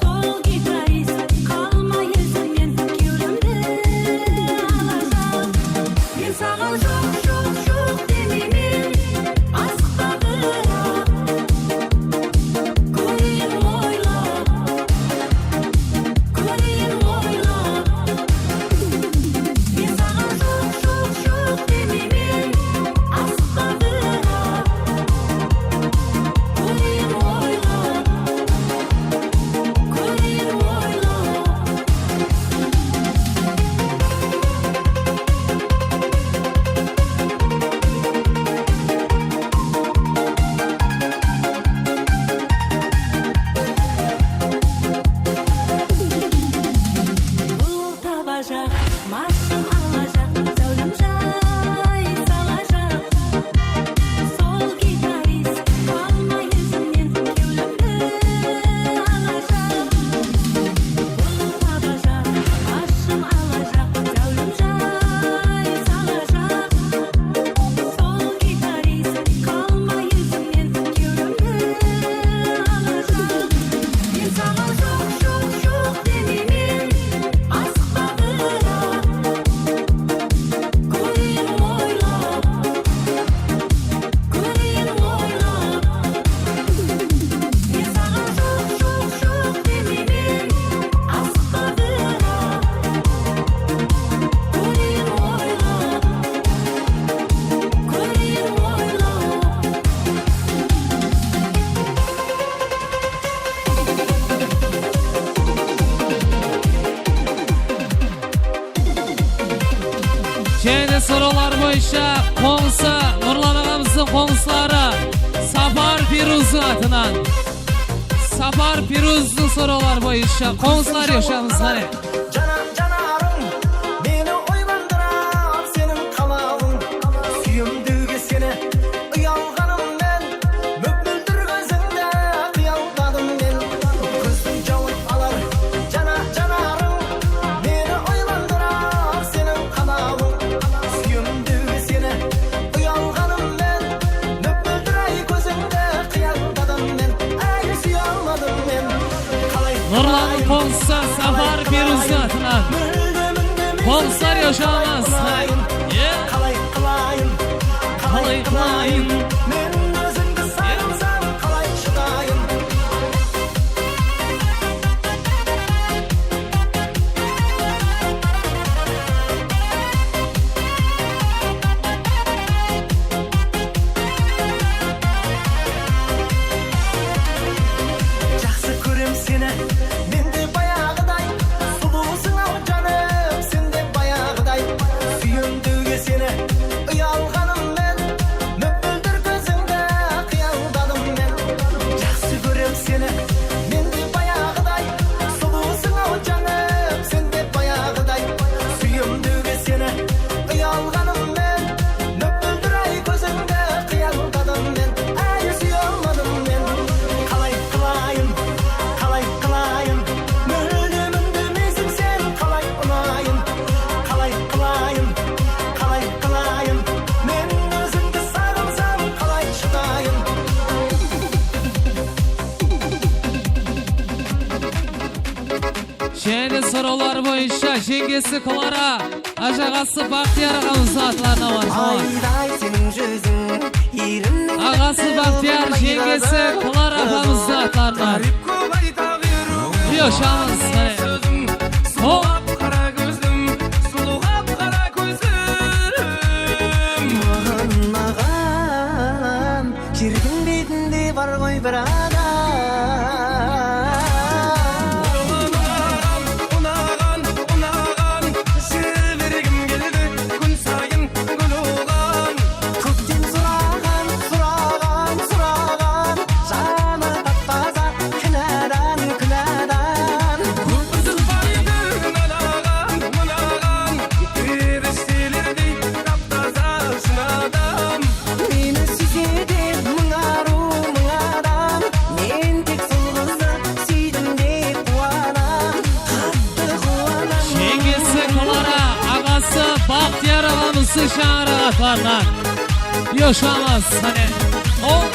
Sol gitarist qalmay izimnen, kewlimdi alajaq. Men saǵan joq, joq, joq demeymen, asıqpa biraq. Kóreyin oylap, kóreyin oylap. Men saǵan joq, joq, joq demeymen, asıqpa biraq. Kóreyin oylap, kóreyin oylap. Bul tabajaq, mashım alajaq, záwlim jay salajaq. Sol gitarist qalmay izimnen, kewlimdi alajaq. Bul tabajaq, mashım alajaq, záwlim jay salajaq. Sol gitarist qalmay izimnen, kewlimdi alajaq. Men saǵan joq, joq, joq demeymen, asıqpa biraq. Kóreyin oylap, kóreyin oylap. Men saǵan joq, joq, joq demeymen, asıqpa biraq. Kóreyin oylap, kóreyin oylap. Jáne de sorawlar boyınsha qońsı, Nurlan aǵamızdıń qońsıları Sapar Peruzdıń atınan. Sapar Peruzdıń sorawları boyınsha qońsılar ushıramız, qáne. Jana-, janarıń meni oylandırar seniń qalawıń. Súyem dewge seni uyalǵanım men, múp-móldir kózińde qıyaldadım men. Kúzdiń jawın alar jana-, janarıń meni oylandırar seniń qalawıń. Súyem dewge seni uyalǵanım men, múp-móldir ay kózińde qıyaldadım men. Áy, súye almadım men. Qalay Nurlanıń qońsısı Sapar Peruzdıń atınan. Qońsılar ushıramız. Qalay qılayın, qalay qılayın, men ózińdi saǵınsam qalay shıdayın? Olar boyınsha jeńgesi Klara, ájaǵası Baxtiyar aǵamızdıń atlarına marhamat. Ayday seniń júziń, elimniń aǵası Baxtiyar, jeńgesi Klara apamızdıń atlarına. Táriyp kóp ayta beriw. Yoshamiz, qáne. Hop. Sulıwǵa qara kózim, sulıwǵa qara kózim. Maǵan, maǵan, jerdiń betinde bar ǵoy bir adam. Oǵan unaǵan, unaǵan, unaǵan, jibergim keldi kún sayın gúl oǵan. Kópten suraǵan, suraǵan, suraǵan, janı tap-taza, kúnadan, kúnadan. Kóp qızıqpaydı anaǵan, mınaǵan, perishtelerdiy tap-taza shın adam. Meni súyse de mıń arıw, mıń adam, men tek sol qızdı súydim dep quwanam, qattı quwanam. Jeńgesi Klara, aǵası Baxtiyar aǵamızdıń shańaraǵı atlarınan. Yoshamiz, qáne. Hop.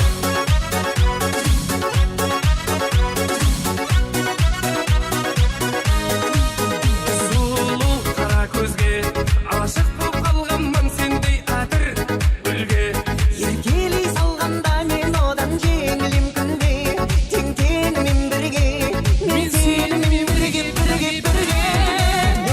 Sulıw qara kózge ashıq bolıp qalǵanman sendey átir gúlge. Erkeley salǵanda men odan jeńilim kúnde, teń-teńimen birge, men senimen birge, birge, birge.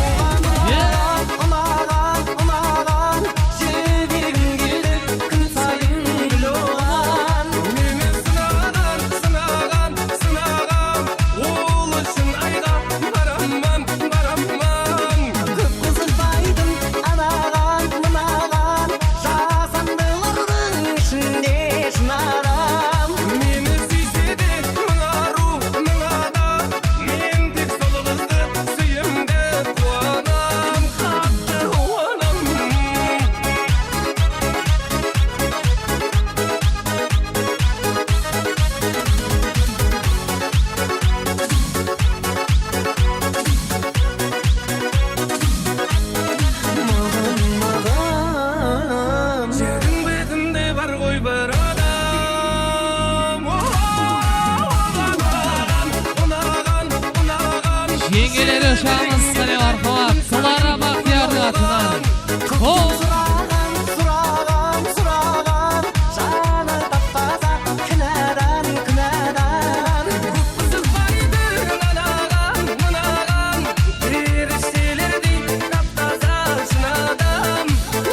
Oǵan unaǵan, unaǵan, unaǵan, jibergim keldi kún sayın gúl oǵan. Meni sınaǵan, sınaǵan, sınaǵan, ol ushın ayǵa baraman, baraman. Kóp qızıqpaydım anaǵan, mınaǵan, jasandılardıń ishinde shın adam. Meni súyse de mıń arıw, mıń adam, men tek sol qızdı súyim dep quwanam, qattı quwanam. Maǵan, maǵan, jerdiń betinde bar ǵoy bir adam. Oǵan, oǵan, oǵan, oǵan, oǵan. Jeńgeleri ushıramız, qáne, marhamat. Klara Baxtiyardıń atınan. Hop! Suraǵan, suraǵan, suraǵan, janı tap-taza, kúnadan, kúnadan. Kóp qızıqpaydı anaǵan, mınaǵan, perishtelerdiy tap-taza shın adam.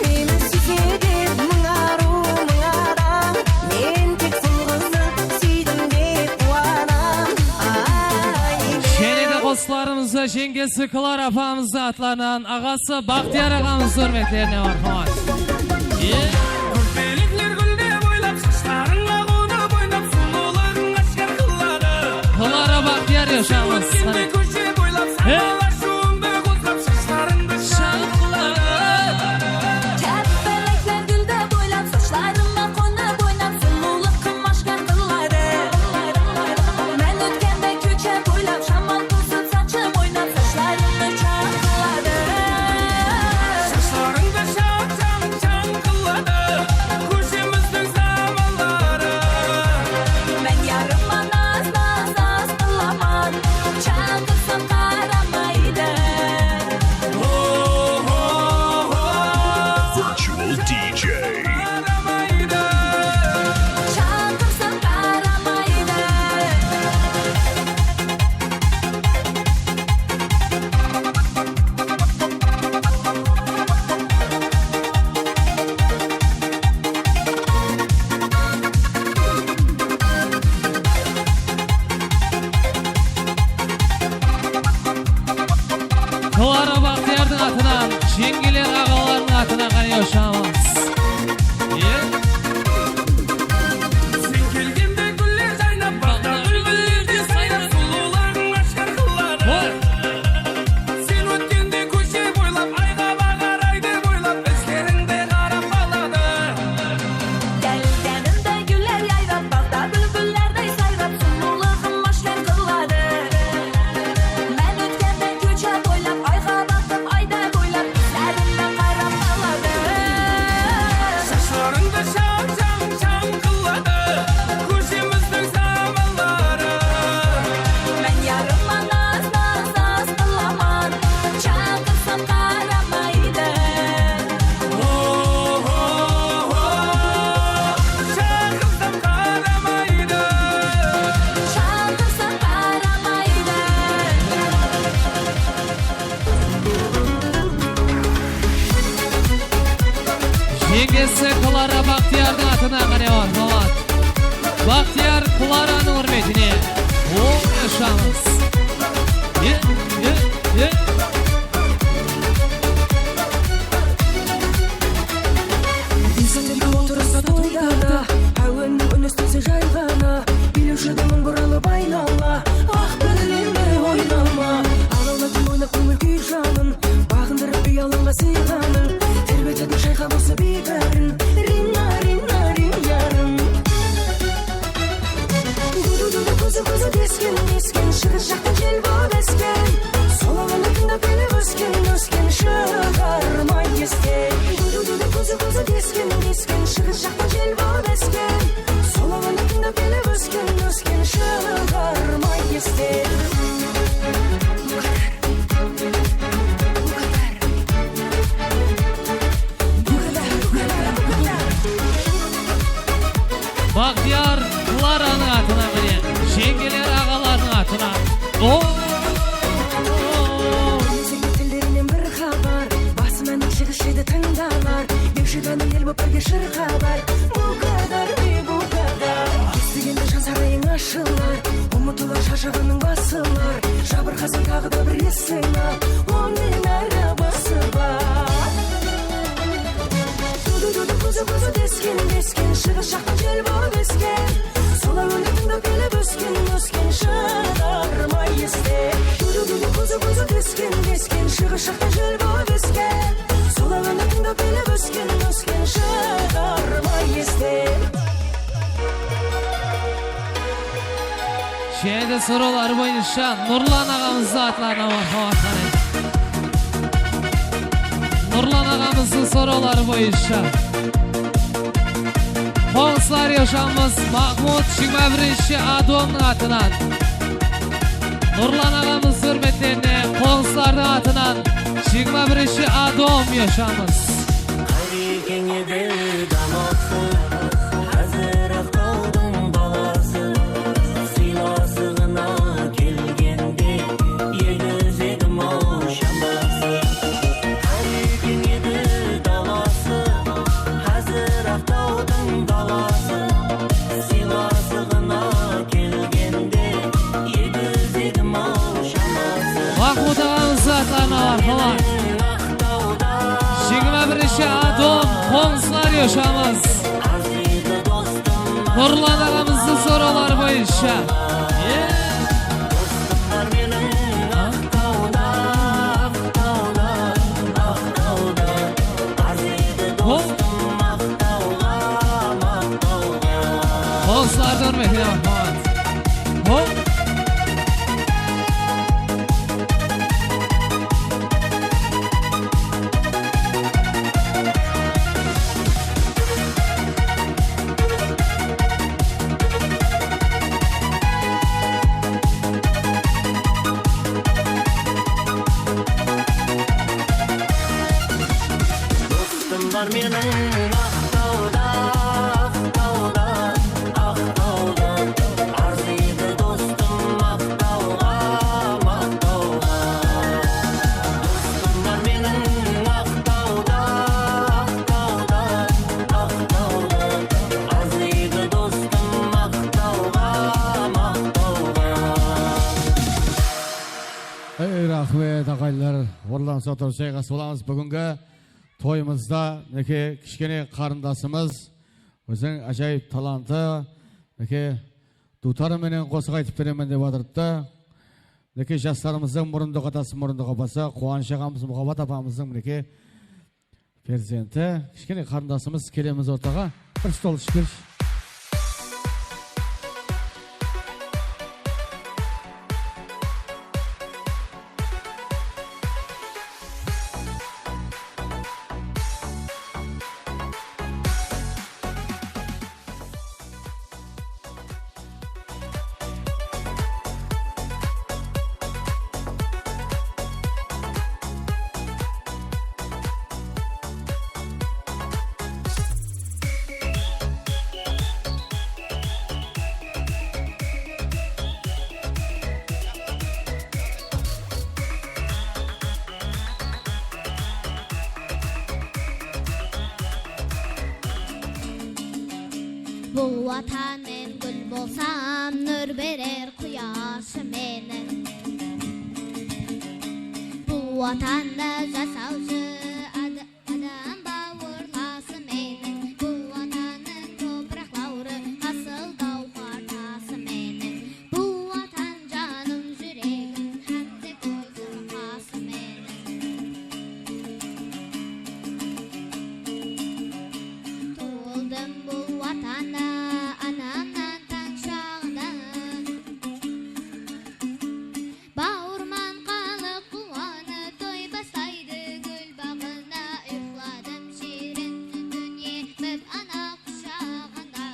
Meni súyse de mıń arıw, mıń adam, men tek sol qızdı súydim dep quwanam. Ay, jáne de qosıqlarımızdı jeńgesi Klara apamızdıń atlarınan, aǵası Baxtiyar aǵamızdıń húrmetlerine, marhamat. Kúlpelekler gúldep oylap, shashlarıńa qonıp oynap, sulıwlıǵıń áshkar qıladı. Klara Baxtiyar, yoshamiz. Ótkende kóshe boylap, sambal ashıwıńdı qozǵap, shashlarıńdı shaǵıp qıladı. Kúlpelekler gúldep oylap, shashlarıńa qonıp oynap, sulıwlıǵıń áshkar qıladı. Mán ótkende kóshe boylap, shammal qosıp, sanshıp oynap, shashlarıńdı shaǵıp qıladı. Shashlarıńdı shaǵıp, shaǵıp, shaǵıp qıladı kóshemizdiń samalları. Mán yarıma naz, naz, naz qılaman, shaǵırsam qaramaydı. Virtual D J. Shaǵırsam qaramaydı. Klara Baxtiyardıń atınan, jeńgeler aǵalardıń atınan qáne ushıramız. Sen kelgende gúller jaynap, baǵda búlbillerdey sayrap, sulıwlıǵıń áshkar qıladı. Sen ótkende kóshe boylap, ayǵa baǵar ay dep oylap, izlerińde qarap qaladı. Kelgenimde gúller jaynap, baǵda búlbillerdey sayrap, sulıwlıǵıń áshkar qıladı. Mán ótkende kóshe boylap, ayǵa baqıp, ay dep oylap, izlerimde qarap qaladı. Shashlarıńdı Jeńgesi Klara Baqtiyardıń atına qáne, marhamat. Baqtiyar Klaranıń húrmetine. Oń yashańız. E, e, e. Bizlerge otırısta toyda da, áwenniń únestesi jay ǵana. Bilew júdemeń buralıp aynala. Aq búgilende oynama. Arawlatın oynap kóńil kúy janın. Baǵındırıp uyalanǵa sıyǵanıń. Terbetetin shayqap usı biykarin. Ring-a, ring-a, ring-yarım. Gúdúdúdú kózi-kózi desken-desken, shıǵıs jaqtan jel bolıp esken. Sol áwende tıńdap kelip ósken-ósken, shıǵarmay esten. Gúdúdúdú kózi-kózi desken-desken, shıǵıs jaqtan jel bolıp esken. Sol áwende tıńdap kelip ósken-ósken, shıǵarmay esten. Baxtiyar Klaranıń atına mine, jeńgeler aǵalardıń atına. O! Tillerinen bir xabar, basınan shıǵıs jedi tıńdalar. Dewshi gánim el bolıp birge shırqalar. Bu qadar me, bu qadar? Estigende jan sarayıń ashılar. Umıtılar sharshaǵanıń basılar. Jabırqasıń taǵı da bir esing al. Onıń arabası bar. Gúdúdúdú kózi-kózi desken-desken, shıǵıs jaqtan jel bolıp esken. Sol áwende tıńdap kelip ósken-ósken, shıǵarmay esten. Gúdúdúdú kózi-kózi desken-desken, shıǵıs jaqtan jel bolıp esken. Sol áwende tıńdap kelip ósken-ósken, shıǵarmay esten. Jáne de sorawlar boyınsha Nurlan aǵamızdıń atlarına marhamat qáne. Nurlan aǵamızdıń sorawları boyınsha qońsılar yoshamız Mahmut jigirma birinshi A domnıń atınan. Nurlan aǵamız húrmetlerine qońsılardıń atınan jigirma birinshi A dom yoshamız. Qarekeń edi dalası, házir Aqtawdıń balası. Sıylasıǵına kelgende, egizegim-aw shaması. Qarekeń edi dalası, házir Aqtawdıń dalası. Sıylasıǵına kelgende, egizegim-aw shaması. Mahmut aǵamızdıń atlarına marhamat. Jigirma birinshi A dom, qońsılar yoshamız. Nurlan aǵamızdıń sorawları boyınsha. Ye. Hop. Qońsılardıń húrmetine marhamat. Hop. Dostım bar meniń Aqtawda, Aqtawda, Aqtawda. Arzıydı dostım Aqtawǵa, Aqtawǵa. Dostım bar meniń Aqtawda, Aqtawda, Aqtawda. Arzıydı dostım Aqtawǵa, Aqtawǵa. Ey, raxmet, aǵayinler. Orınlarıńızǵa turıp jayǵasıp alamız. Búgingi toyımızda, minekey, kishkene qarındasımız, óziniń ájayıp talantı, minekey, duwtarı menen qosıq aytıp beremen dep atırıptı. Minekey, jaslarımızdıń murındıǵı atası, murındıǵı apası, Quwanısh aǵamız, Muhabbat apamızdıń, minekey, perzenti, kishkene qarındasımız, kelemiz ortaǵa. Bir stol túsip kelshi. Bul Watan men gúl bolsam, nur berer quyashı meniń. Bul Watanda jasawshı ad-, adam bawırlası meniń. Bul Watannıń topıraq lawrı, hasıl gáwhar tası meniń. Bul Watan janım, júregim hám de kózim, qasım meniń. Tuwıldım bul Watanda, anamnan tańshaǵında. Bawırman xalıq quwanıp, toy baslaydı gúl baǵında. Uyqladım shiyrin dúnye, mip ana qushaǵında.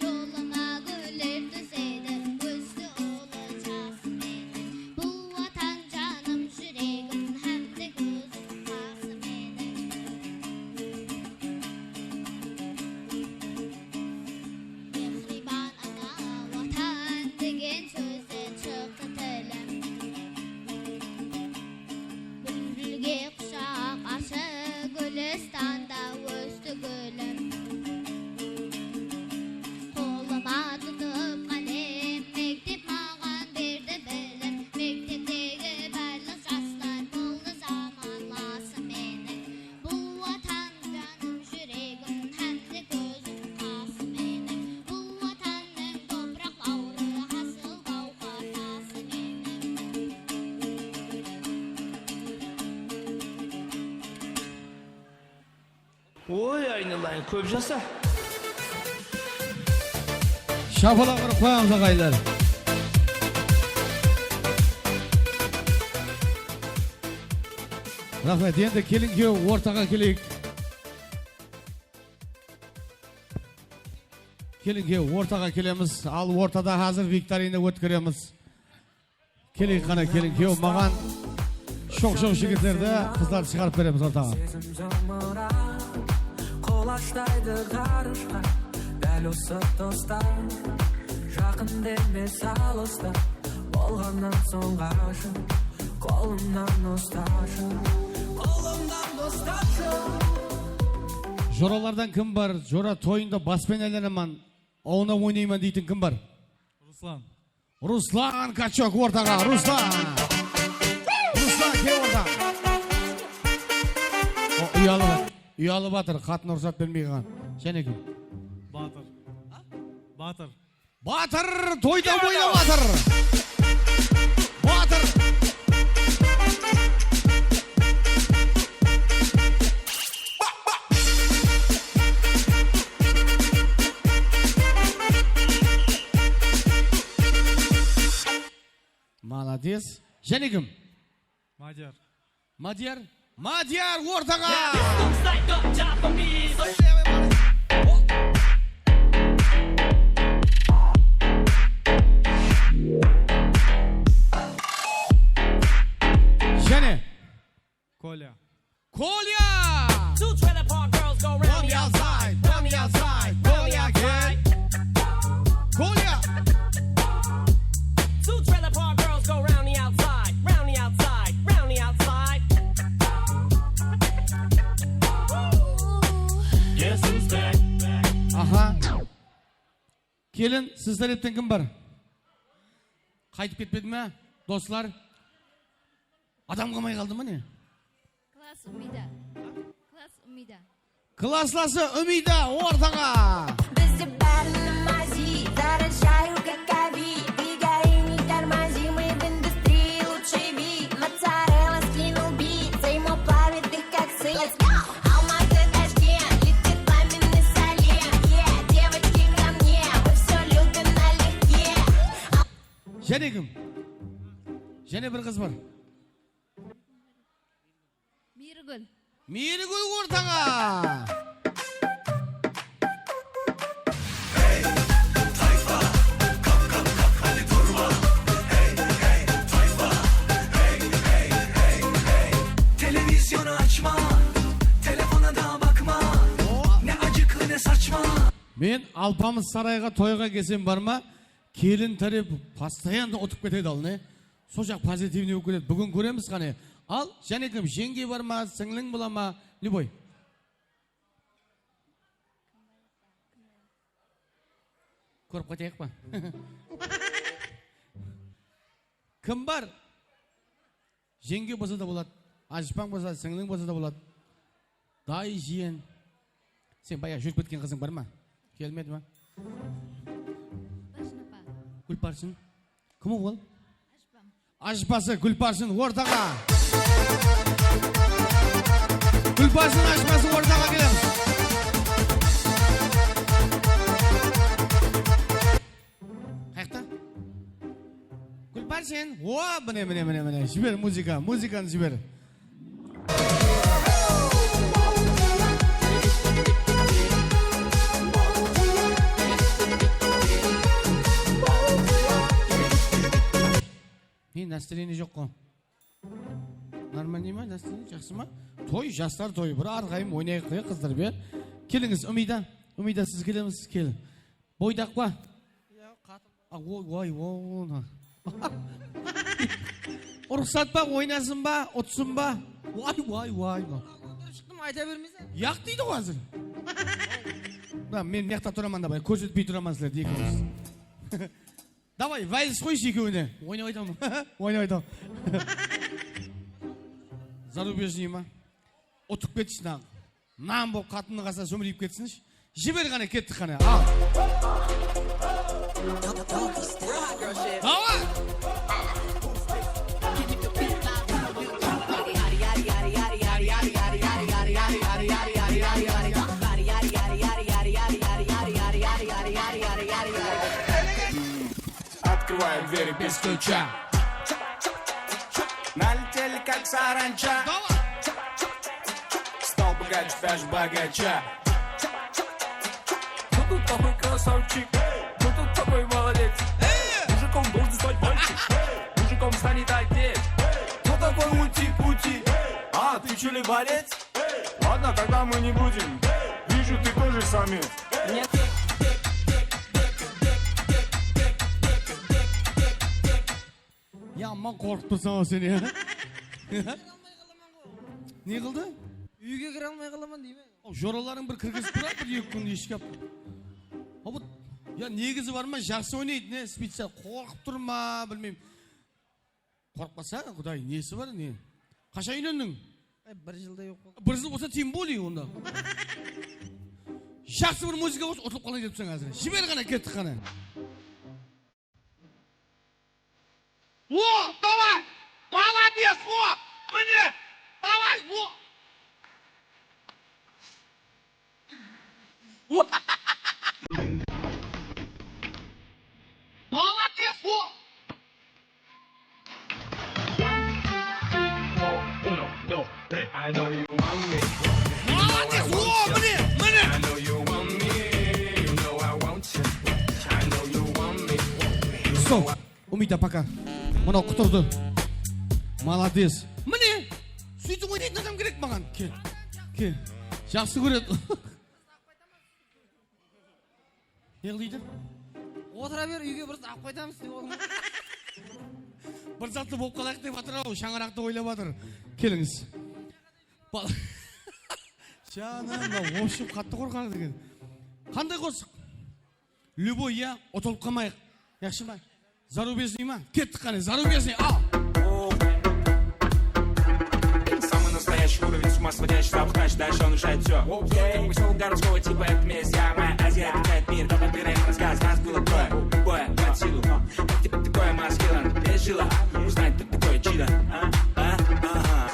Jolıma gúller dúzedi, ósti ulı jasım meniń. Bul Watan janım, júregim hám de kózim, qasım meniń. Mehriyban ana Watan degen sózden shıqtı tilim. Búlbilge qushaq ashıp, gúlistanda ósti gúlim. Qolıma tutıp qálem, mektep maǵan berdi bilim. Mekteptegi barlıq jaslar boldı zamanlasım meniń. Bul Watan janım, júregim hám de kózim, qasım meniń. Bul Watannıń topıraq bawrı, hasıl gáwhar tası meniń. Oy, aynalayın, kóp jasa. Shapalaq urıp qoyamız, aǵayinler. Raxmet, endi kelin-kúyew ortaǵa keleyik. Kelin-kúyew ortaǵa kelemiz, al ortada házir viktorina ótkeremiz. Keleyik qáne, kelin-kúyew, maǵan shoq-shoq jigitlerdi, qızlardı shıǵarıp beremiz ortaǵa. Sezim zımıra, qulashtaydı ǵarıshqa, dál usı tusta. Jaqın demes, alısta, bolǵannan soń ǵashıq, qolımnan ustashı, qolımnan ustashı. Joralardan kim bar? Jora, toyında baspenen aylanman, awnap oynayman deytin kim bar? Ruslan. Ruslan Kachok ortaǵa, Ruslan. Ruslan, kel ortaǵa. O, uyalıp, uyalıp atır, qatın ruxsat bermey qalǵan. Jáne kim? Batır. Batır. Batır, toyda boyla Batır. Batır. Malades. Jáne kim? Madiyar. Madiyar. Madiyar ortaǵa. Jáne. Kolya. Kolya! Two trailer park girls go round the outside, round the outside, round the outside. Kolya! Two trailer park girls go round the outside, round the outside, round the outside. Guess who's back? Aha. Kelin, siz tárepten kim bar? Qaytıp ketpedi me, doslar? Adam qalmay qaldı ma ne? Klass Umida. Klass Umida. Klasslası Umida ortaǵa. Bizde bári namazi, zarashayu kakavi, двигай, не тормози, мы в индустрии лучший вид, моцарелла, скинул бит, займоплавит их как сыр. Let's go! Алматы, Ташкент, летит пламенный салют. Yeah, девочки ко мне, мы всё любим налегке. Jáne kim? Jáne bir qız bar. Miyrigúl. Miyrigúl ortaǵa! Televizyonu açma, telefona da bakma, ne acıklı ne saçma. Men Alpamıs sarayǵa toyǵa kelsem bar ma, kelin tárep постоянно utıp ketedi al ne. Sol jaq pozitivnıy bolıp ketedi. Búgin kóremiz qáne. Al, jáne kim, jeńge bar ma, sińliń bola ma, любой. Kórip qaytayıq pa? Kim bar? Jeńge bolsa da boladı, ajıpań bolsa, sińliń bolsa da boladı. Day, jiyen. Sen bayaǵı júrip ketken qızıń bar ma? Kelmedi ma? Gúlparshin apa. Gúlparshin? Kim ol? Ajıpam. Ajıpası Gúlparshin ortaǵa. Gúlparshin ajıpası ortaǵa kelemiz. Qayaqta? Gúlparshin. O, mine, mine, mine, mine. Jiber muzıka, muzıkanı jiber. Ne, настроение joq ǵo. Нормальный ma, настроение jaqsı ma? Toy, jaslar toyı. Bir arqayın oynayıq, ya, qızlar, be. Kelińiz, Umida. Umida, siz kelemisiz? Kel. Boydaq pa? Yoq, qatın. A, oy, oy, oy. Ruxsat pa, oynasın ba, utsın ba? Vay, vay, vay. Shıqtım, ayta bermeysen. Yaq deydi ǵo házir. Da, men mıyaqta turaman, davay, kórsetpey turaman sizlerdi ekewimiz. Davay, vals qoyshı ekewine. Oynap aytaman. Oynap aytaman. Зарубежный ma? Utıp ketsin, nan bolıp, qatınnıń qasına sómireyip ketsinshi. Jiber qáne, kettik qáne. Al. Давай! Открываем двери без ключа. Налетели, как саранча. Стал пугать даже богача. Кто тут такой красавчик? Кто тут такой молодец? Мужиком должен стать мальчик. Мужиком станет отец. Кто такой ути-пути? А, ты чё ли борец? Ладно, тогда мы не будем. Вижу, ты тоже самец. Yaman qorqıp tursań-aw sen, ya. Ne qıldı? Úyge kire almay qalaman deymen. Aw, joralarıń bir kirgizip tur, bir-eki kún eshki alıp. Aw, bu, ya, negizi bar ma, jaqsı oynaydı, ne, специально qorqıp tur ma, bilmeymen. Qorqpasa, Quday, nesi bar, ne? Qashan úylendiń? Ay, bir jılday bolıp qaldı. Bir jıl bolsa, тем более onda. Jaqsı bir muzıka bolsa, utılıp qalay depseń házir. Jiber qáne, kettik qáne. О, давай! Молодец, о! Mine! Давай, о! Молодец, о! Молодец, о, mine, mine! Stop. Umida, пока. Mınaw qutırdı. Молодец. Mine, sóytip oynaytın adam kerek maǵan. Kel. Kel. Jaqsı kóredi. Ne qılaydı? Otıra ber, úyge bir zat alıp qaytamız dep otır. Bir zatlı bolıp qalayıq dep atır-aw, shańaraqtı oylap atır. Kelińiz. Bal-, janım, mınaw, в общем, qattı qorqadı eken. Qanday qosıq? Любой, ya, utılıp qalmayıq. Yaqshı ma? Зарубежный ma? Kettik qáne, зарубежный, al! Самый настоящий уровень, с ума сводящий, запахаешь, дальше он решает всё. Как посёлок городского типа, это месть, я, моя Азия, объединяет мир, как выбираем рассказ, нас было трое, любое под силу. Как тебе такое, маскилан, без жила, узнать, кто такой чида, а, а, ага.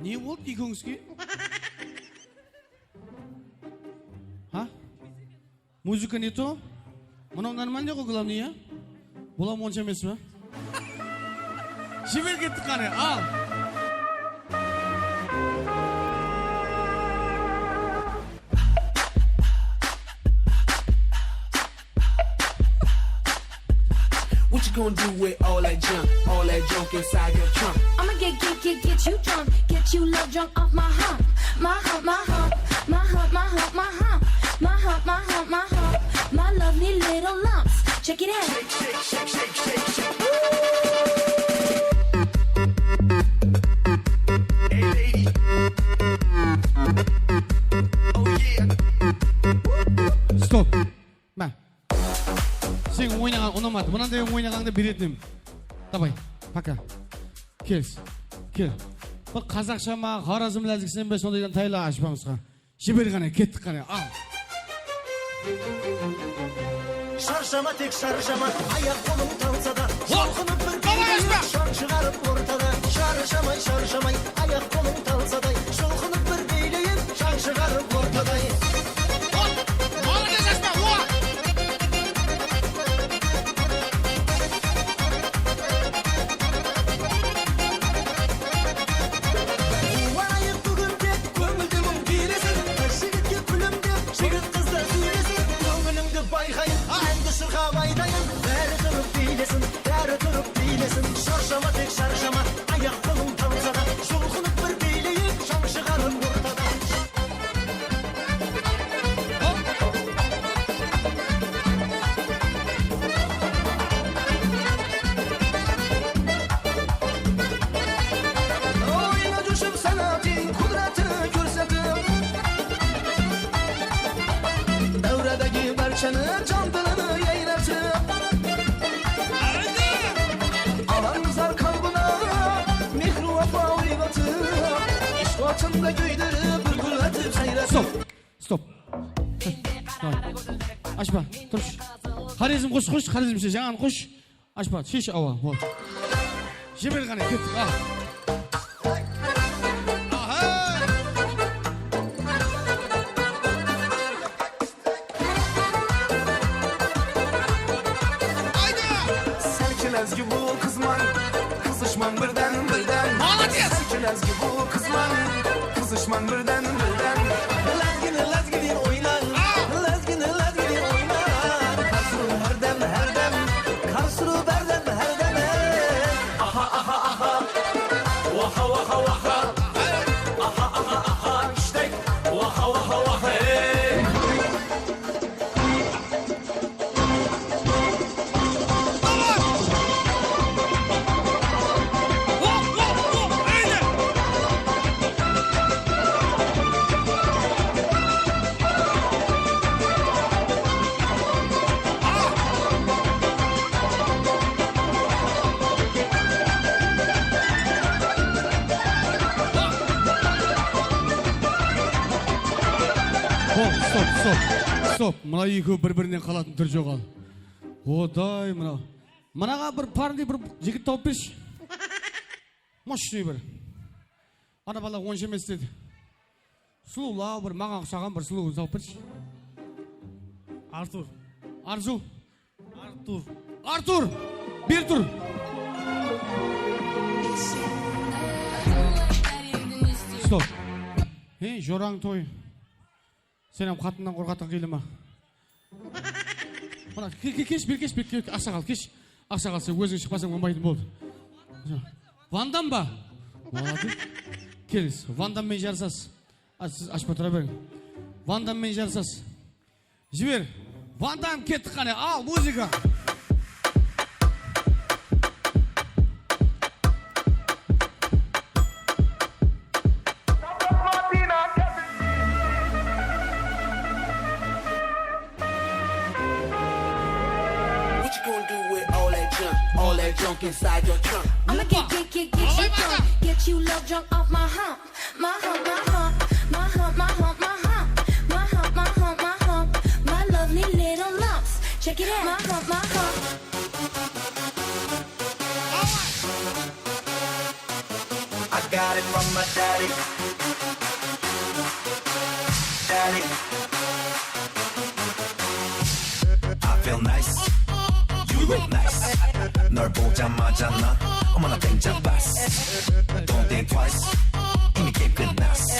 Ne boldı ekewińizge? Ha? Muzıka ne to? Mınaw normalnıy ǵo, главный, ya? Bulam onsha emes pa? Jiber kettik qáne, al! What you gonna do with all that junk, all that junk inside your trunk? I'ma get, get, get, get you drunk, get you love drunk off my hump, my hump, my hump, my hump, my hump, my hump, my hump, my hump, my hump, my lovely little lumps. Check it out. Shake, shake, shake, shake, shake, shake. Ooh. Hey, lady. Oh, yeah. Stop. Má. Sen oynaǵan unamadı. Mınanday oynaǵanıńdı beretin edim. Davay, пока. Kelis. Kel. Bir qazaqsha ma, xorazm lázgisi me, sondaydan tayla ashpańızǵa. Jiber qáne, kettik qáne. Al. Sharshama, tek sharshama, ayaq-qolım talsada, hop! Jolqınıp bir davay, ashpa! Shań shıǵarıp ortada. Sharshamay, sharshamay, ayaq-qolım talsaday, jolqınıp bir biyleyin, shań shıǵarıp ortaday. Hop! Molodec, ashpa! O! Quwanayıq búgin dep, kóńilde muń kiylesin. Qız jigitke kúlimdep, jigit qızdı súylesin. Kóńilińdi bayqayın, ándi shırqap aytayın. Bári turıp biylesin, bári turıp biylesin. Sharshama, tek sharshama, ayaq-qolım talsada, jolqınıp bir biyleyik, shań shıǵarıp ortada. Oyna joshıp, sanatıń, qudratı kórsetip, dáwradagi barshani jan dilini yayratıp, alamzar qalbına mehri-wapa oynatıp, ishq otında kúydirip, bir gúl atip sayratıp. Stop. Stop. Davay. Ashpa, turısh. Xorezm qosıq qosh, Xorezmshe jańanı qosh. Ashpa, shesh, awa, bol. Jiber qáne, kettik, al. Aha! Ayda! Sálki lázgi bul qızmań, qızıshmań birden, birden. Molodec! Sálki lázgi bul qızmań, qızıshmań birden, birden. Lázgini lázgi dep oynań, a! Lázgini lázgi dep oynań. Qarsırıw hárdem, hárdem, qarsırıw bárdem, hárdem, ey. Aha, aha, aha. Waxa, waxa, waxa. Aha, aha, aha. Shtek. Waxa, waxa, waxa, ey. Hop, stop, stop, stop. Mına ekewi bir-birinen qalatın túri joq al. Oday, mına. Mınaǵa bir parnıy bir jigit tawıp bershi. Moshnıy bir. Ana bala onsha emes dedi. Sulıwlaw bir, maǵan uqsaǵan bir sulıwdı tawıp bershi. Artur. Arzu. Artur. Artur! Beri tur! Stop. Hey, jorań toy. Sen hám qatınnan qorqatıń qıylı ma? Mına, ke-, ke-, kesh, beri kesh, beri kesh, aqsaqal, kesh. Aqsaqal, sen óziń shıqpasań bolmaydı, boldı. Van Dam ba? Molodec. Kelińiz, Van Dam menen jarısasız. A, siz ashpa tura beriń. Van Dam menen jarısasız. Jiber. Van Dam, kettik qáne. Al, muzıka. What you gonna do with all that junk? All that junk inside your trunk. I'ma get, get, get, get you drunk. Get you love drunk off my hump. My hump, my hump, my hump, my hump, my hump. My hump, my hump, my hump, my hump. My lovely little lumps. Check it out. My hump, my hump. I got it from my daddy. Daddy. I feel nice. You look nice. 널 보자마자 나 어머나 땡 잡았어. Don't think twice. 이미 게임 끝났어.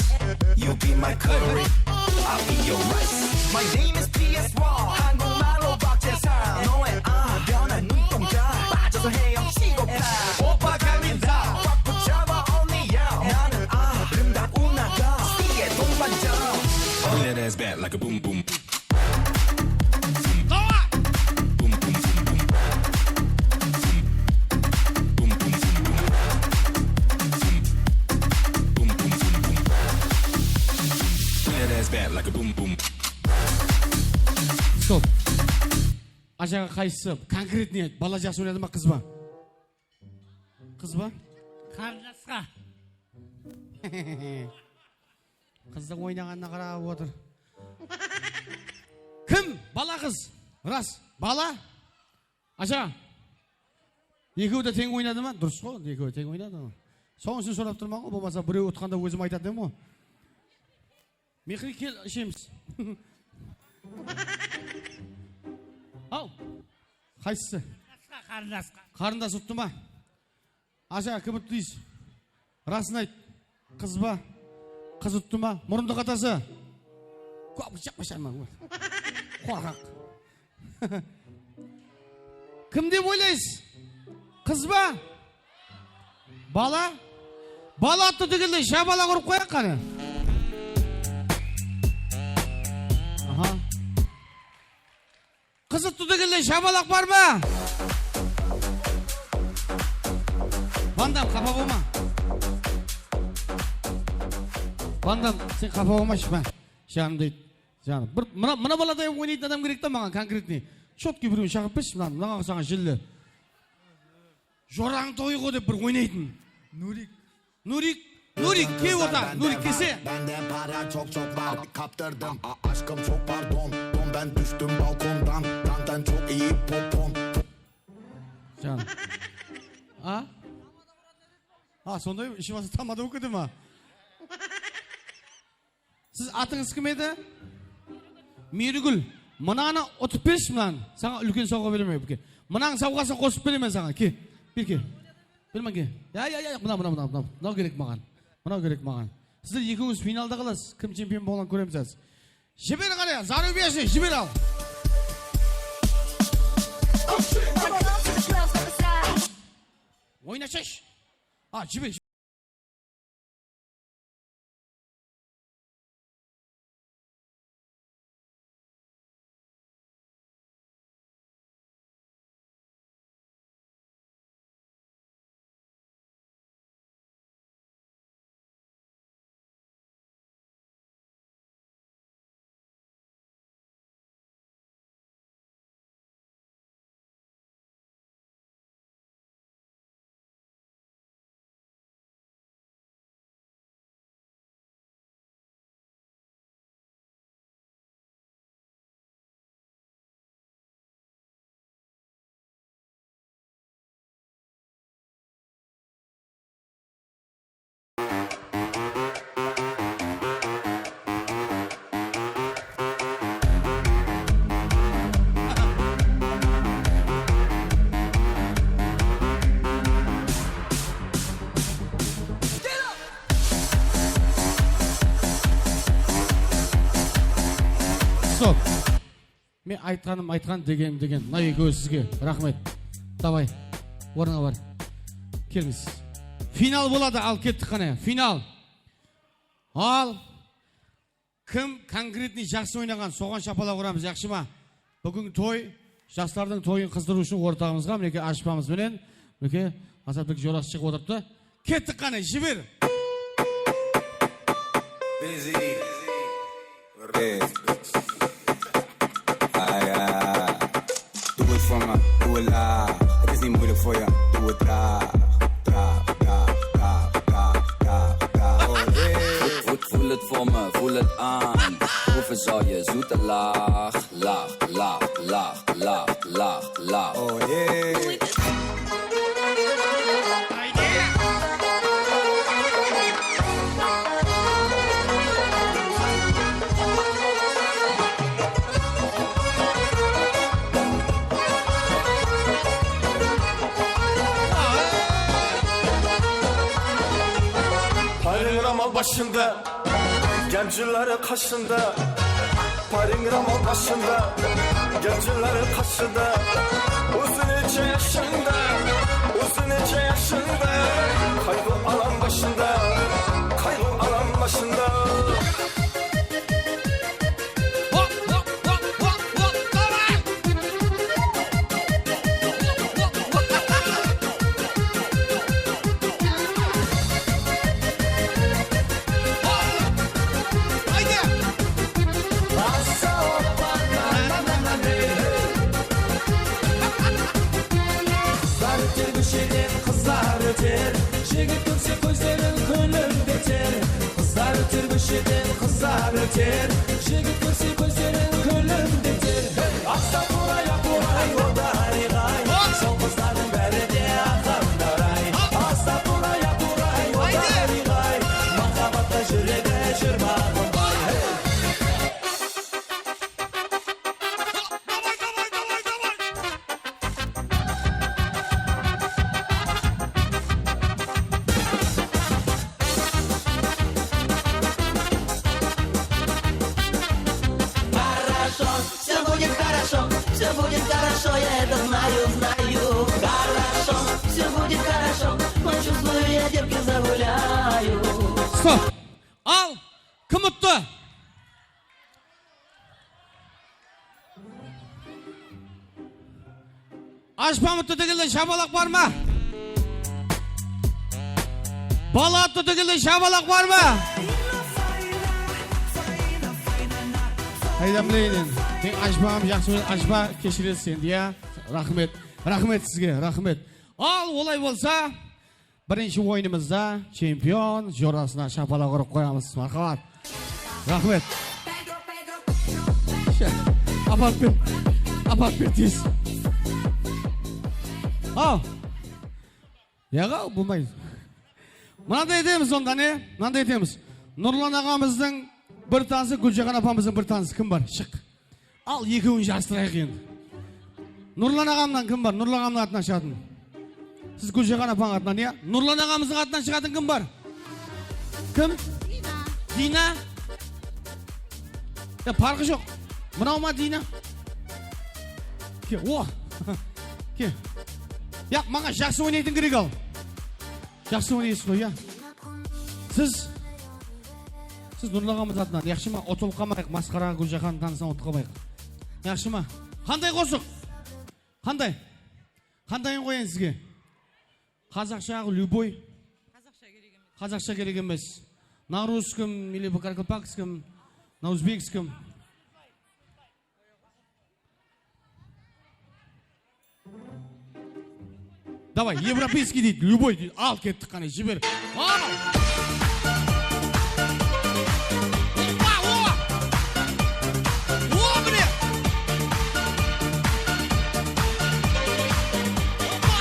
You be my curry. I'll be your rice. My name is P S one. 한국말로 박재상. 너의 아 변한 눈동자. Ajaǵa qaysısı? Konkretnıy ayt. Bala jaqsı oynadı ma, qız ba? Qız ba? Qarındasqa. Qızdıń oynaǵanına qarap otır. Kim? Bala qız. Ras. Bala? Aja. Ekewi de teń oynadı ma? Durıs ǵo, ekewi teń oynadı ǵo. Sonıń ushın sorap turman ǵo, bolmasa birew utqanda ózim aytatın edim ǵo. Mehri, kel, ishemiz. Aw, qaysısı? Qarındasqa, qarındasqa. Qarındas uttı ma? Aja, kim uttı deysiz? Rasın ayt. Qız ba? Qız uttı ma? Murındı qatası. Qorqaq. Kim dep oylaysız? Qız ba? Bala? Bala uttı degendey, shapalaq urıp qoyaq qáne. Aha. Qız uttı degendey, shapalaq bar ma? Van Dam, qapa bolma. Van Dam, sen qapa bolmayshı ma? Janım deydi. Janım. Bir, mına, mına baladay oynaytın adam kerek ta maǵan, konkretnıy. Chotkiy birewin shaqırıp bershi, mına, mınaǵan saǵan jilli. Jorań toyı ǵo dep bir oynaytın. Nurik. Nurik. Nurik, kel orta. Nurik, kelse. Bende para çok çok var, kaptırdım. A-, aşkım çok pardon, don, ben düştüm balkondan. Dandan çok iyi popom. Janım. A? A, sonday, ishi bası tamada bolıp kete ma? Siz atıńız kim edi? Miyrigúl. Mınanı utıp bershi, mınanı. Saǵan úlken sawǵa beremen, Bike. Mınanıń sawǵasın qosıp beremen saǵan. Ke, Bike. Bermen, ke. Ya, ya, ya, mına, mına, mına, mına. Mınaw kerek maǵan. Mınaw kerek maǵan. Sizler ekewińiz finalda qalasız. Kim chempion bolǵanın kóremiz házir. Jiber qáne, Zarubejniy, jiber al. Oynashaysh. A, jiber. Stop. Men aytqanım aytqan, degenim degen. Mına ekewi sizge. Raxmet. Davay. Ornıńa bar. Kelińiz. Final boladı, al kettik qáne. Final. Al. Kim konkretnıy jaqsı oynaǵan, soǵan shapalaq uramız, yaqshı ma? Búgin toy, jaslardıń toyın qızdırıw ushın ortaǵımızǵa, minekey, ashpamız benen, minekey, Asatbek jorası shıǵıp otırıptı. Kettik qáne, jiber! Busy. Red. Ay, ay. Do it for me, do it loud. It isn't moeilijk voor je, doe het traag. Traag, traag, traag, traag, traag, traag. Oh, yeah. Voel, voel het voor me, voel het aan. Proeven zal je zoete lach, lach, lach, lach, lach, lach. Oh, yeah. Parıń ramal basında, gamjınları qashında. Parıń ramal basında, gamjınları qashında. Ózine jashında, ózine jashında. Qayǵı alam basında, qayǵı alam basında. Jigit kórse kózlerin kúlimdeter. Astapuraylapuray, o dariyǵay. Sol qızlardıń bári de aqandaray. Astapuraylapuray, o dariyǵay. Márhabatta júregi júr baǵımday. Хорошо, всё будет хорошо, всё будет хорошо, я это знаю, знаю. Хорошо, всё будет хорошо, но чувствую, я девки загуляю. Stop! Al! Kim uttı? Ashpam uttı degende shapalaq bar ma? Bala uttı degende shapalaq bar ma? Qaydan bileyin endi? Tek ashpam jaqsı kóredi, ashpa keshiresiz endi, ya. Raxmet. Raxmet sizge, raxmet. Al, olay bolsa, birinshi oyınımızda chempion jorasına shapalaq urıp qoyamız. Marhamat. Raxmet. Aparıp ber. Aparıp ber tez. Al. Yaǵa, bolmaydı. Mınaday etemiz onda, ne? Mınaday etemiz. Nurlan aǵamızdıń bir tanısı, Gúljaxan apamızdıń bir tanısı. Kim bar? Shıq. Al, ekewin jarıstırayıq endi. Nurlan aǵamnan kim bar? Nurlan aǵamnıń atınan shıǵatın. Siz Gúljaxan apań atınan, ya? Nurlan aǵamızdıń atınan shıǵatın kim bar? Kim? Dina. Dina? Ya, parqı joq. Mınaw ma Dina? Ke, o. Ke. Ya, maǵan jaqsı oynaytın kerek al. Jaqsı oynaysız ǵoy, ya. Siz, siz Nurlan aǵamız atınan, yaqshı ma? Utılıp qalmayıq, masqara Gúljaxan tanısınan utılıp qalmayıq. Yaqshı ma? Qanday qosıq? Qanday? Qandayın qoyayın sizge? Qazaqshaǵı любой? Qazaqsha kerek emes. Qazaqsha kerek emes. На русском или по-каракалпакскому, на узбекском. Давай, европейский deydi, любой deydi. Al, kettik, qáne, jiber. Al! Oppa, o! O, mine! Oppa!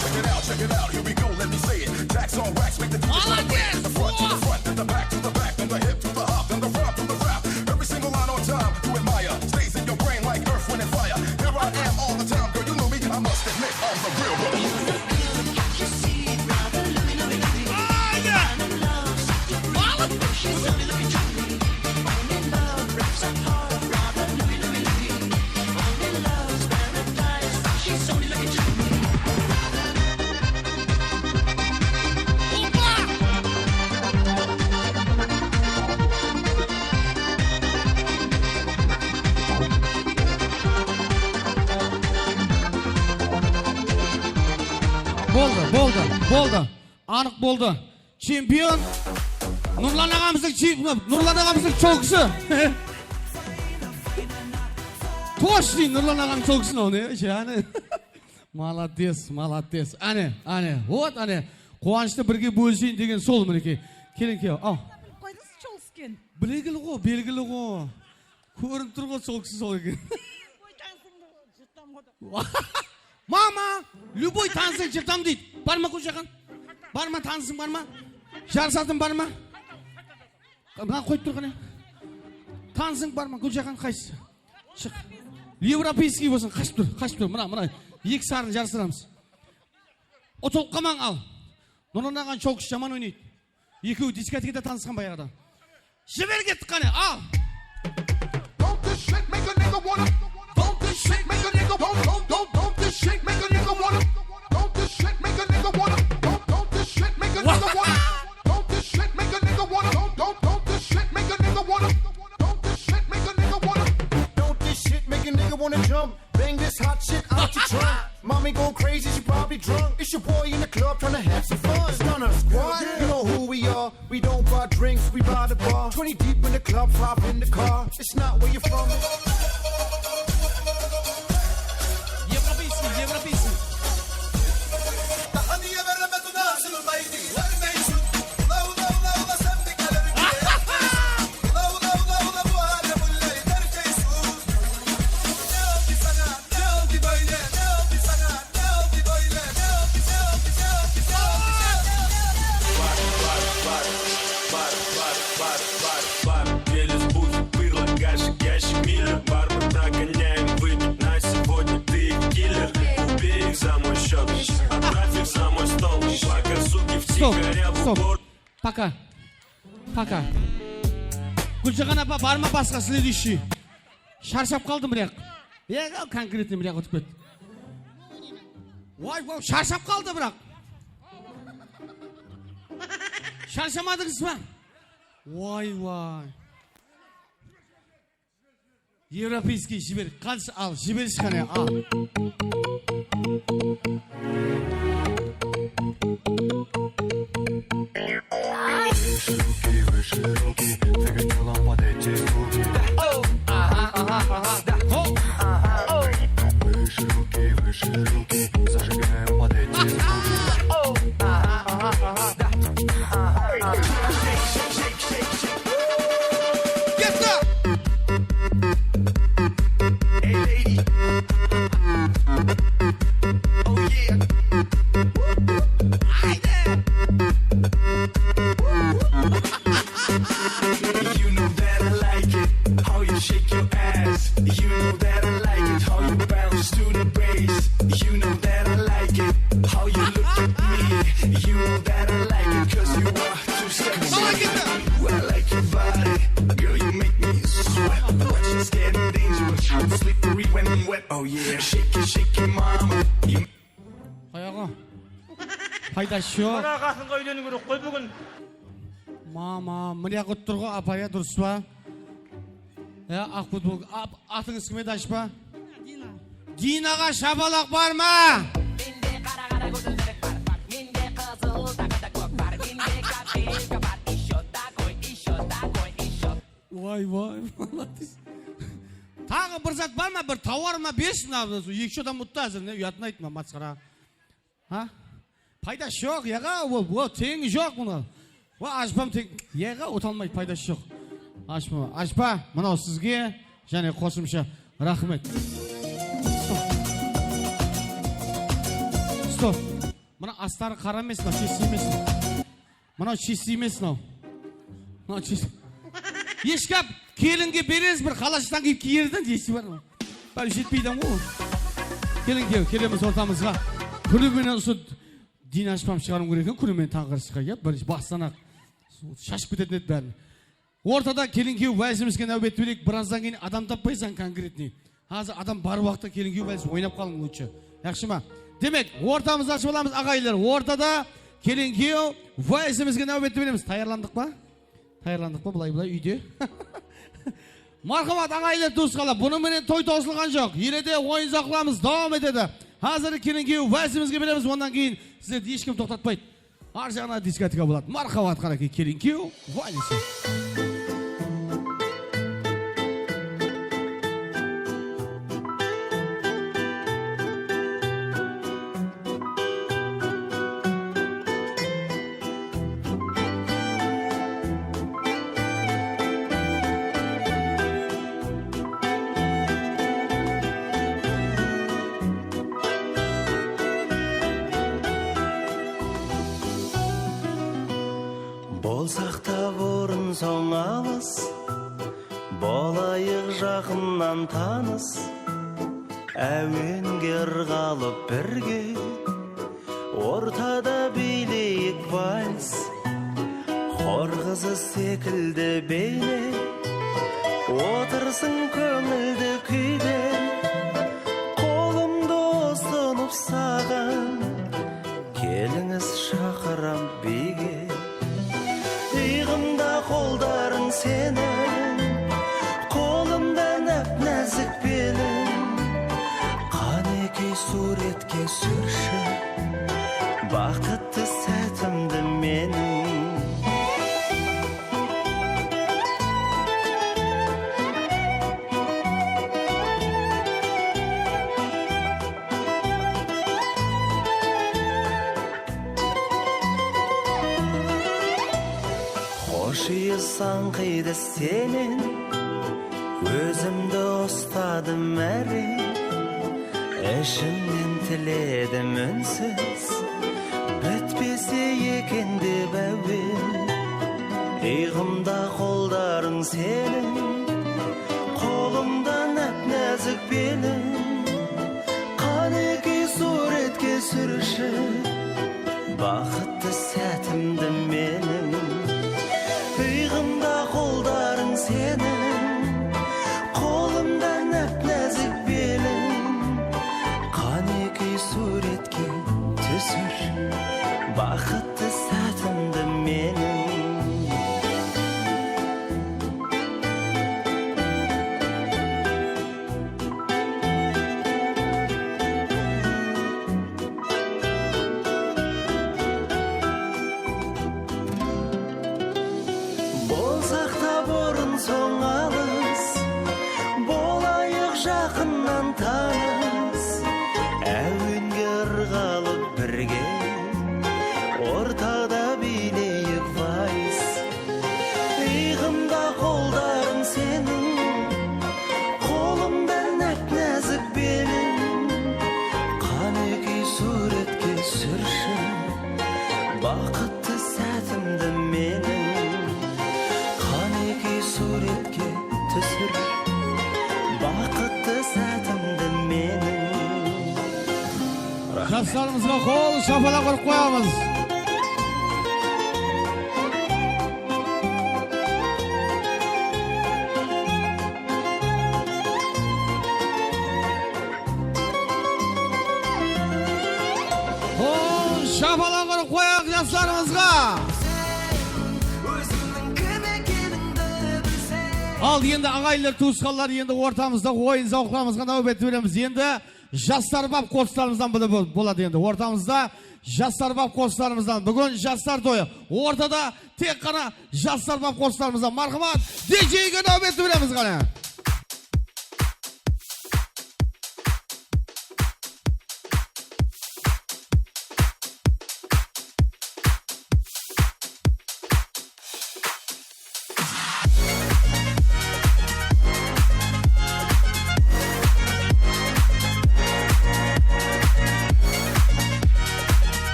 Check it out, check it out, here we go, let me say it. Jacks on wax, make the D J wanna break. Молодец! From the front to the front, then the back to the back, from the hip to the hop, then the front to the rap. Every single line on time, you admire. Stays in your brain like earth, wind, and fire. Here I am all the time, girl, you know me. I must admit, I'm the real one. Boldı, boldı, boldı. Anıq boldı. Chempion. Nurlan aǵamızdıń chempion, Nurlan aǵamızdıń cholkısı. Точно Nurlan aǵanıń cholkısı mınaw, ne? Jáne. Молодец, молодец. Áne, áne, вот, áne. Quwanıshtı birge bólseyik degen sol, minekey. Keliń, kel, al. Bilip qoydıńız, cholkısı eken. Belgili ǵo, belgili ǵo. Kórinip tur ǵo, cholkısı sol eken. Любой tanısıńdı jırtam ǵo. Mama, любой tanısıń jırtam deydi. Bar ma, Gúljaxan? Bar ma, tanısıń bar ma? Jarısatın bar ma? Mına qoyıp tur qáne. Tanısıń bar ma, Gúljaxan, qaysısı? Shıq. Европейский bolsın, qashıp tur, qashıp tur. Mına, mına, eki sarını jarıstıramız. Utılıp qalmań, al. Nurlan aǵanıń cholkısı jaman oynaydı. Ekewi diskotekada tanısqan bayaǵıda. Jiber kettik qáne, al. Don't this shit make a nigga wanna? Don't this shit make a nigga wanna? Don't, don't, don't, don't this shit make a nigga wanna? Don't this shit make a nigga wanna? Don't, don't this shit make a nigga wanna? Don't this shit make a nigga wanna? Don't, don't, don't this shit make a nigga wanna? Don't this shit make a nigga wanna? Don't this shit make a nigga wanna jump? Bang this hot shit out your trunk. Mommy going crazy, she probably drunk. It's your boy in the club tryna have some fun. Stunner Squad, you know who we are. We don't buy drinks, we buy the bar. Twenty deep in the club, five in the car. It's not where you're from. Европейский, европейский. Stop. Пока. Пока. Gúljaxan apa, bar ma basqa, следующий? Sharshap qaldı, biraq. E, конкретный, biraq, ótip ketti. Vay, vay, sharshap qaldı, biraq. Sharshamadıńız ba? Vay, vay. Европейский jiber, qans al, jiberish qáne, al. Выше руки, выше руки, двигать телом под эти звуки. Aha, aha, aha. Ho! Выше руки, выше руки, зажигаем под эти звуки. Aha, aha, aha. Get up! Hey, lady. Oh, yeah. Haydi! You know that I like it, how you shake your ass. You know that I like it, how you bounce to the bass. You know that I like it, how you look at me. You know that I like it, 'cause you are too sexy. I like it. I like your body, girl, you make me sweat. Watch, it's getting dangerous. Slippery when I'm wet, oh yeah. Shake it, shake it, mama. You Qoyaǵo. Paydası joq. Mına qasınǵa úyleniw kerek ǵoy búgin. Mama, mına qılıp tur ǵoy, apa, ya, durıs pa? Ya, aq futbol. Ap-, atıńız kim edi, ashpa? Dina. Dinaǵa shapalaq bar ma? Mende qara-qara gúldirik bar, bar. Mende qızıl, taǵı da kók bar. Mende kapelka bar, ещё такой, ещё такой, ещё. Vay, vay, молодец. Taǵı bir zat bar ma? Bir tovar ma? Bershi, mına, eki-úsh adam uttı házir, ne, uyatın aytma, masqara. Ha? Paydası joq, yaǵa, o, o, teńi joq bunı. O, ashpam teń, yaǵa, uta almaydı, paydası joq. Ashpa, ashpa, mınaw sizge, jáne qosımsha, raxmet. Stop. Stop. Mına astarı qara emes, mına chistый emes. Mınaw chistый emes, mınaw. Mınaw chistый. Eshkap, kelinge beresiz, bir qalashıqtan kiyip kiyerdi, nesi bar ma? Bári jetpeydi ǵoy. Kelinge, kelemiz ortamızǵa. Kúni menen usı Dina ashpam shıǵarıw kerek eken, kúni menen tanǵırısqa kelip, birinshi bastan-aq shashıp ketetin edi bárin. Ortada kelin-kúyew valizimizge náwbetti bereyik, birazdan keyin adam tappaysań konkretnıy. Házir adam bar waqıtta kelin-kúyew valiz oynap qalıń lutshı. Yaqshı ma? Demek, ortamızdı ashıp alamız, aǵayinler. Ortada kelin-kúyew valizimizge náwbetti beremiz. Tayarlandıq pa? Tayarlandıq pa? Bılay, bılay, úyde. Marhamat, aǵayinler, tuwısqanlar, bunıń menen toy tawsılǵan joq. Ele de oyın-zawqlarımız dawam etedi. Házir kelin-kúyew valizimizge beremiz, onnan keyin sizlerdi hesh kim toqtatpaydı. Ar jaǵına diskoteka boladı. Marhamat, qánekey, kelin-kúyew, valisi. Bolsaq ta burın-soń alıs, bolayıq jaqınnan tanıs. Áwenge ırǵalıp birge, ortada biyleyik vals. Xor qızı sekildi beyle, otırsıń kóńildi kúyde. Qolımdı usınıp saǵan, kelińiz shaqıram biyge. Iyǵımda qoldarıń seniń, qolımda náp-názik beliń. Qánekey, súwretke súrshi baxıttı sátimdi meniń. Xosh iyis ańqıydı senen, ózimdi ustadım áreń. Ishimnen tiledim únsiz, bitpese eken dep áwen. Iyǵımda qoldarıń seniń, qolımda náp-názik beliń. Qánekey, súwretke súrshi baxıttı sátimdi men. Jaqınnan tanıs, áwenge ırǵalıp birge, ortada biyleyik vals. Iyǵımda qoldarıń seniń, qolıńda náp-názik beliń. Qánekey, súwretke túsirshi baqıttı sátimdi meniń. Qánekey, súwretke túsir baqıttı sátimdi meniń. Jaslarımızǵa qol shapalaq urıp qoyamız. Qol shapalaq urıp qoyaq jaslarımızǵa. Al, endi aǵayinler, tuwısqanlar, endi ortamızda oyın-zawıqlarımızǵa náwbetti beremiz. Endi jaslar bap qosıqlarımızdan biri bol-, boladı endi. Ortamızda jaslar bap qosıqlarımızdan. Búgin jaslar toyı. Ortada tek ǵana jaslar bap qosıqlarımızdan. Marhamat, D J-ge náwbetti beremiz qáne.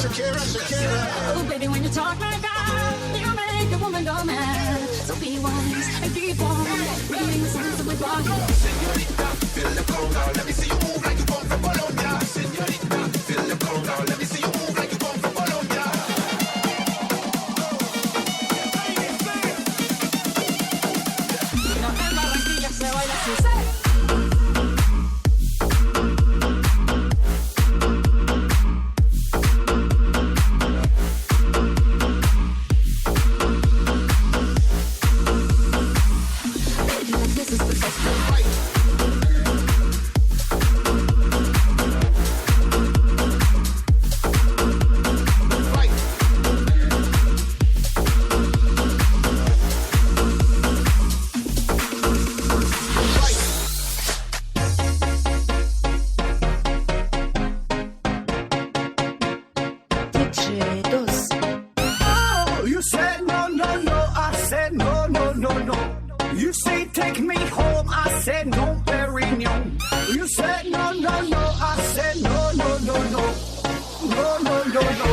Shakira, Shakira. Oh, baby, when you talk like that, you make a woman go mad. So be wise and keep on reading the signs that we brought you. Señorita, feel the conga. Let me see you move like you come from Colombia. Señorita, feel the conga. Let me see you move like you come from Colombia. Oh, you said no, no, no. I said no, no, no, no. You say take me home. I said no, Perignon. You said no, no, no. I said no, no, no, no. No, no, no, no.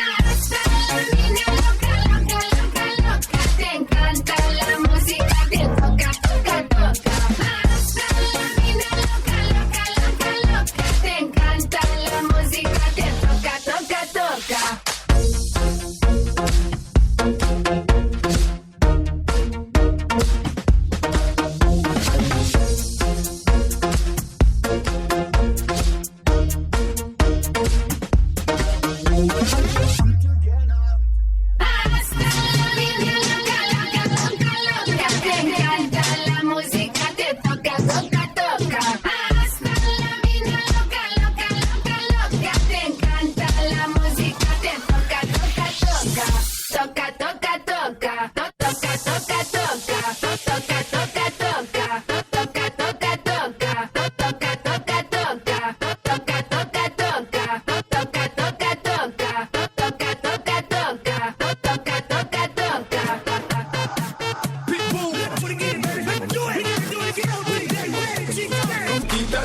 Hasta la niña loca, loca, loca, loca. Te encanta la música, te toca, toca, toca. Hasta la niña loca, loca, loca, loca. Te encanta la música, te toca, toca, toca.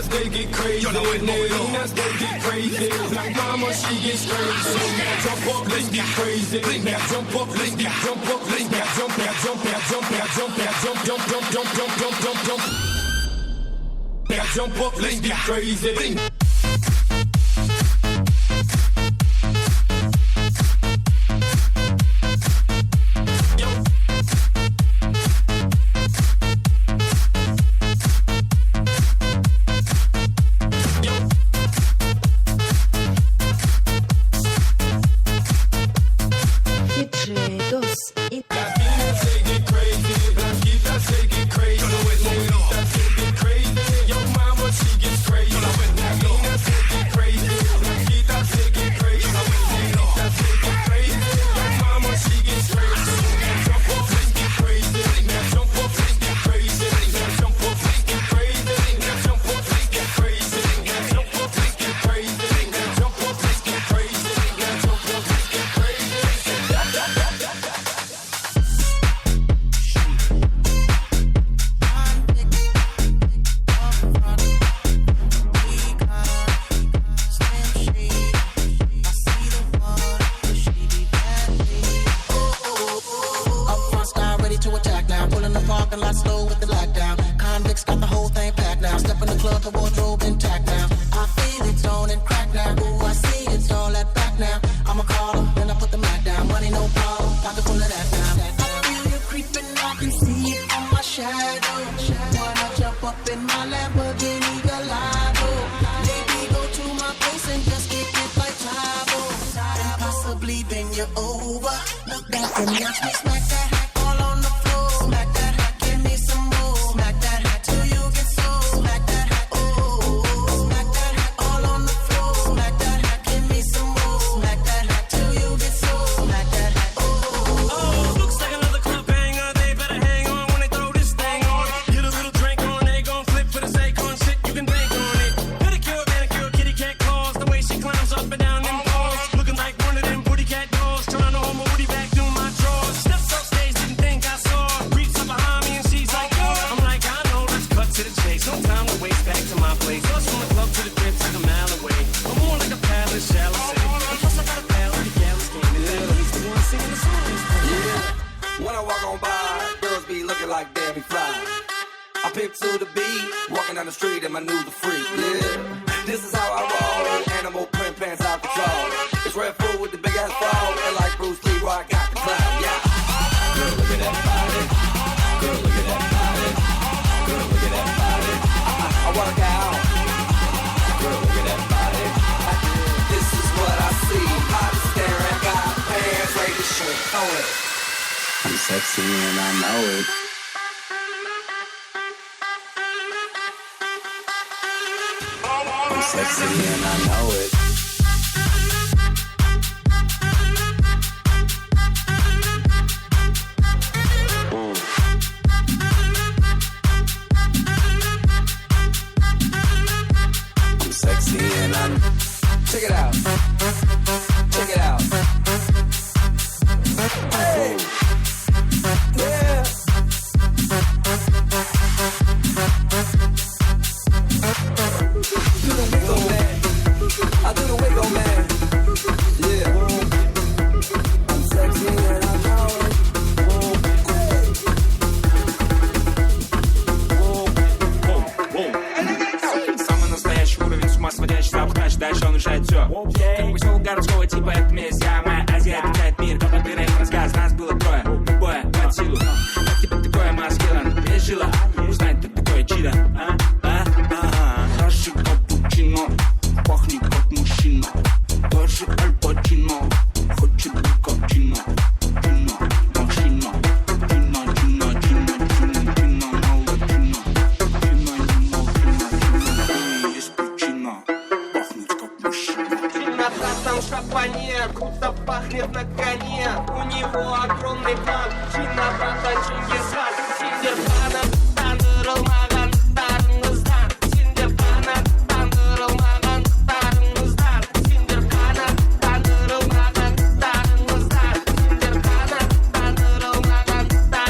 They get crazy. Morenas, they get crazy. Black mama, she gets crazy. So now jump up, let's get crazy. Now jump up, let's get, jump up, let's get, jump, now jump, now jump, now jump, now jump, jump, jump, jump, jump, jump, jump. Now jump up, let's get crazy. Диджей Дос. Latinos, they get crazy. Blanquitas, they get crazy. Morenitas, they get crazy. Yo mama, she gets crazy. You're over. Look back and watch me smack that hot all on the floor. Smack that hot, give me some more. Smack that hot till you get sore. Smack that hot, oh, oh, oh. Smack that hot all on the floor. Smack that hot, give me some more. Smack that hot till you get sore. Smack that hot, oh, oh, oh. Looks like another club banger. They better hang on when they throw this thing on. Get a little drink on, they gon' flip for the Akon shit. You can bank on it. Pedicure, manicure, kitty cat claws. The way she climbs up and down them poles. Looking like one of them booty cat Toronto, I'ma woody back through my drawers. Steps off stage, didn't think I saw her. Creeps up behind me and she's like, "Yo." I'm like, "I know, let's cut to the chase. No time to waste, back to my place." Bus from the club to the crib, like a mile away. I'm more like a palace, shall I say. And plus I got a pal, the gallus game. And that leads to one singing the song. Yeah. When I walk on by, girls be looking like, "Damn, he fly." I pimp to the beat, walking down the street and my new the freak, yeah. This is how I roll, animal print pants out control. It's Red Food with the big ass bra, and like Bruce Lee, I got the clout, yeah. Girl, look at that body. Girl, look at that body. Girl, look at that body. I, I, I work out. Girl, look at that body. This is what I see. Body staring, got pants, raise the shirt, throw it. I'm sexy and I know it. I'm sexy and I know it. I'm sexy and I... Check it out. Check it out. Hey. Yeah. Do the wiggle, man. I do the wiggle, man. Yeah. I'm sexy and I know it. Hey. Самый настоящий уровень, с ума сводящий, запахач, дальше он решает всё. Как посёлок городского типа, это месть, я, моя Азия, объединяет мир, как бы ты рэп, рассказ, нас было трое, любое под силу. Как тебе такое, маскиран, без жила, узнать, кто такой чида, а, а, а, а. Хороший капучино, пахнет как мужчина, даже Аль Пачино, хочет как Чина, Чина, машина, Чина, Чина, Чина, Чина, Чина, мало Чина, Чина, Чина, Чина, Чина, есть причина, пахнет как мужчина. Чина, братан, в шапане, круто пахнет на коне, у него огромный план. Чина, братан, Чингисхан, сендер қанаттандырылмағандарыңыздан. Sender qanattandırılmağanlarıńızdan, sender qanattandırılmağanlarıńızdan, sender qanattandırılmağanlarıńızdan.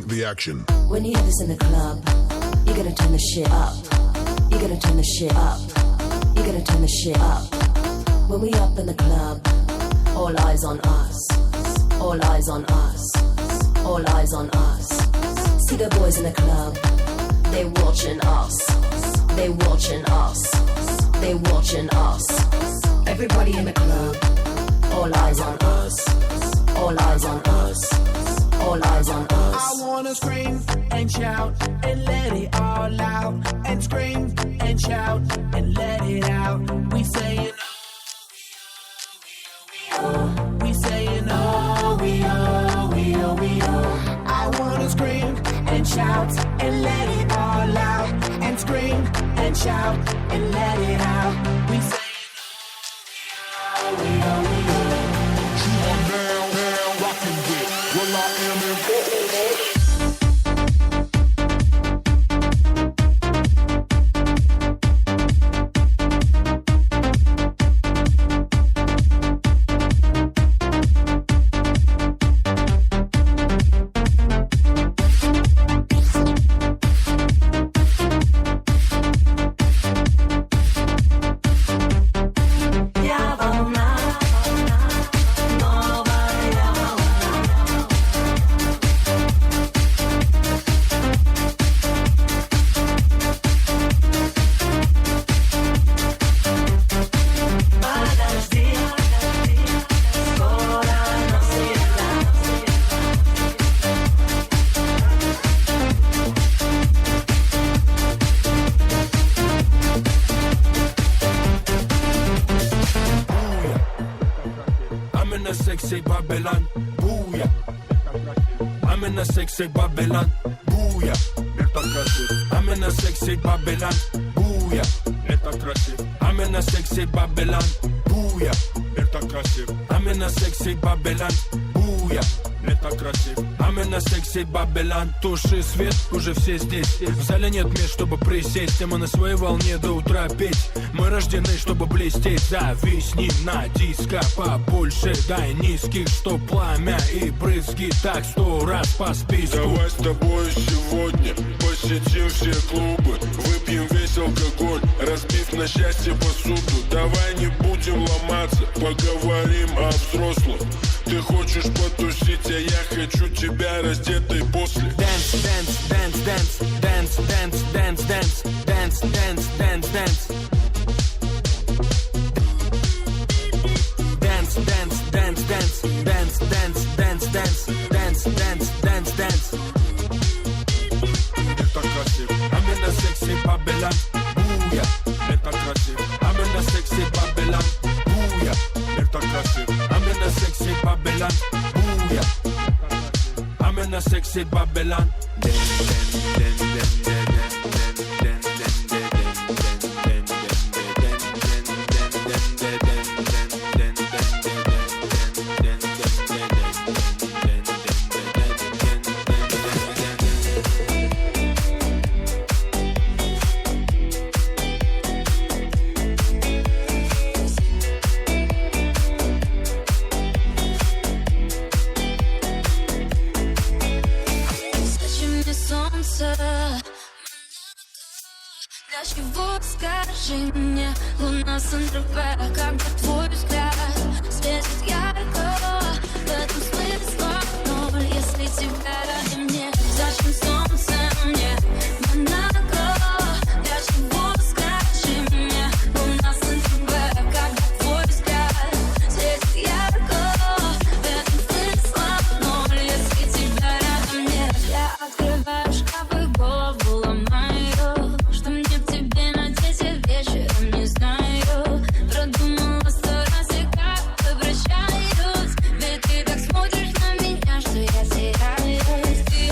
the action. When you have this in the club, you're gonna turn the shit up. You're gonna turn the shit up. You're gonna turn the shit up. When we up in the club, all eyes on us. All eyes on us. All eyes on us. See the boys in the club, they watching us. They watching us. They watching us. Everybody in the club, all eyes on us. All eyes on us. All eyes on us. I wanna scream and shout and let it all out. And scream and shout and let it out. We saying, we saying, oh, we, oh, we, oh, we, oh. I wanna scream and shout and let it all out. And scream and shout and let it out. We saying, oh, we, oh, we, oh. What you want down, down, rockin' with? Well, I am in I'm in a sexy Babylon, booyah. I'm in a sexy Babylon, booyah. Мир так красив. I'm in a sexy Babylon, booyah. Мир так красив. I'm in a sexy Babylon, booyah. Мир так красив. I'm in a sexy Babylon, booyah. Мир так красив. I'm in a sexy Babylon. Туши свет, уже все здесь. В зале нет мест, чтобы присесть. И мы на своей волне до утра петь. Мы рождены, чтобы блестеть. Зависни на диско побольше. Дай низких, чтоб пламя и брызги так сто раз по списку. Давай с тобой сегодня посетим все клубы. Выпьем весь алкоголь, разбив на счастье посуду. Давай не будем ломаться, поговорим о взрослом. Ты хочешь потусить, а я хочу тебя раздетой после. Dance, dance, dance, dance, dance, dance, dance, dance, dance, dance, dance, dance. Dance, dance, dance, dance, dance, dance, dance, dance, dance, dance, dance. Мир так красив. I'm in a sexy Babylon, booyah. Мир так красив. I'm in a sexy Babylon, booyah. Мир так красив. I'm in a sexy Babylon, booyah. I'm in a sexy Babylon. Зачем мне солнце? Для чего, скажи мне, луна с Н Д В, когда твой взгляд светит ярко? В этом смысла ноль, если тебя ради мне. Зачем солнце мне? Монако, для чего, скажи мне, луна с Н Д В, когда твой взгляд светит ярко? В этом смысла ноль, если тебя рядом нет. Я открываю шкафы, голову ломаю. Что мне в тебе надеть, я вечером не знаю. Продумала сто раз, я как обращаюсь. Ведь ты так смотришь на меня, что я теряюсь. Ты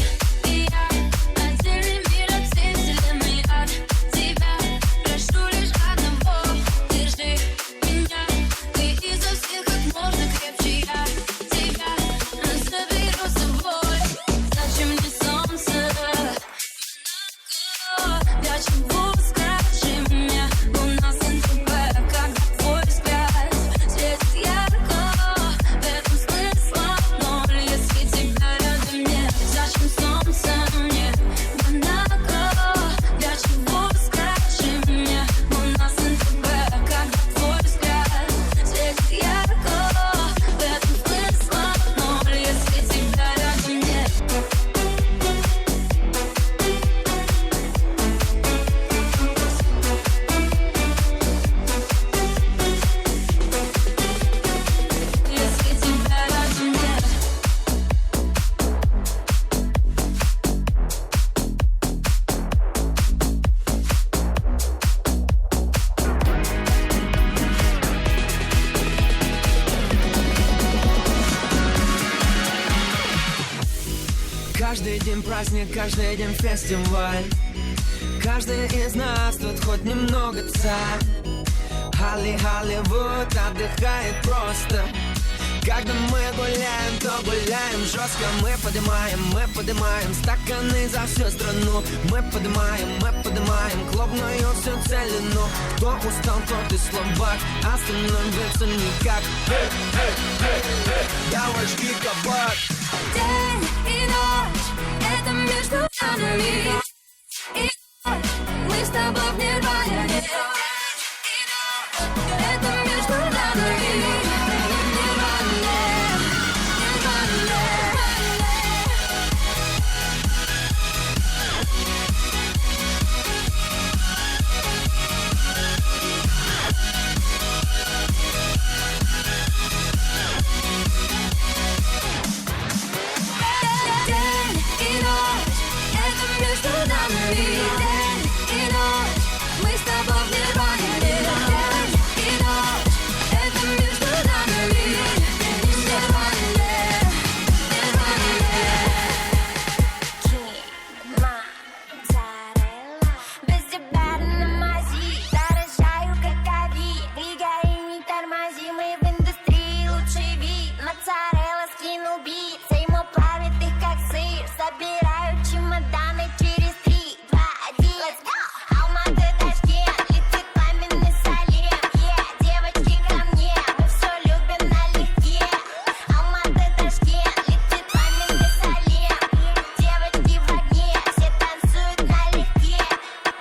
Праздник, каждый день фестиваль. Каждый из нас тут хоть немного царь. Холли-, Холливуд отдыхает просто. Когда мы гуляем, то гуляем жёстко. Мы поднимаем, мы поднимаем стаканы за всю страну. Мы поднимаем, мы поднимаем клубную всю целину. Кто устал, тот и слабак, остановиться никак. Давай, жги кабак. День и ночь, это между нами. И мы с тобой в нирване. Это между нами. Нирване, нирване. День и ночь, это между нами. День и ночь, мы с тобой в нирване. День и ночь, это между нами. Нирване, нирване. Mozzarella. Bizde bári namazi, дорожаю, как ковид. Двигай, не тормози, мы в индустрии лучший вид. Моцарелла скинул бит, Сеймо плавит их, как сыр. Собираю чемоданы через три, два, один. Let's go! Алматы, Ташкент, летит пламенный салем. Yeah, девочки, ко мне, мы всё любим налегке. Алматы, Ташкент, летит пламенный салем. Девочки в огне, все танцуют налегке.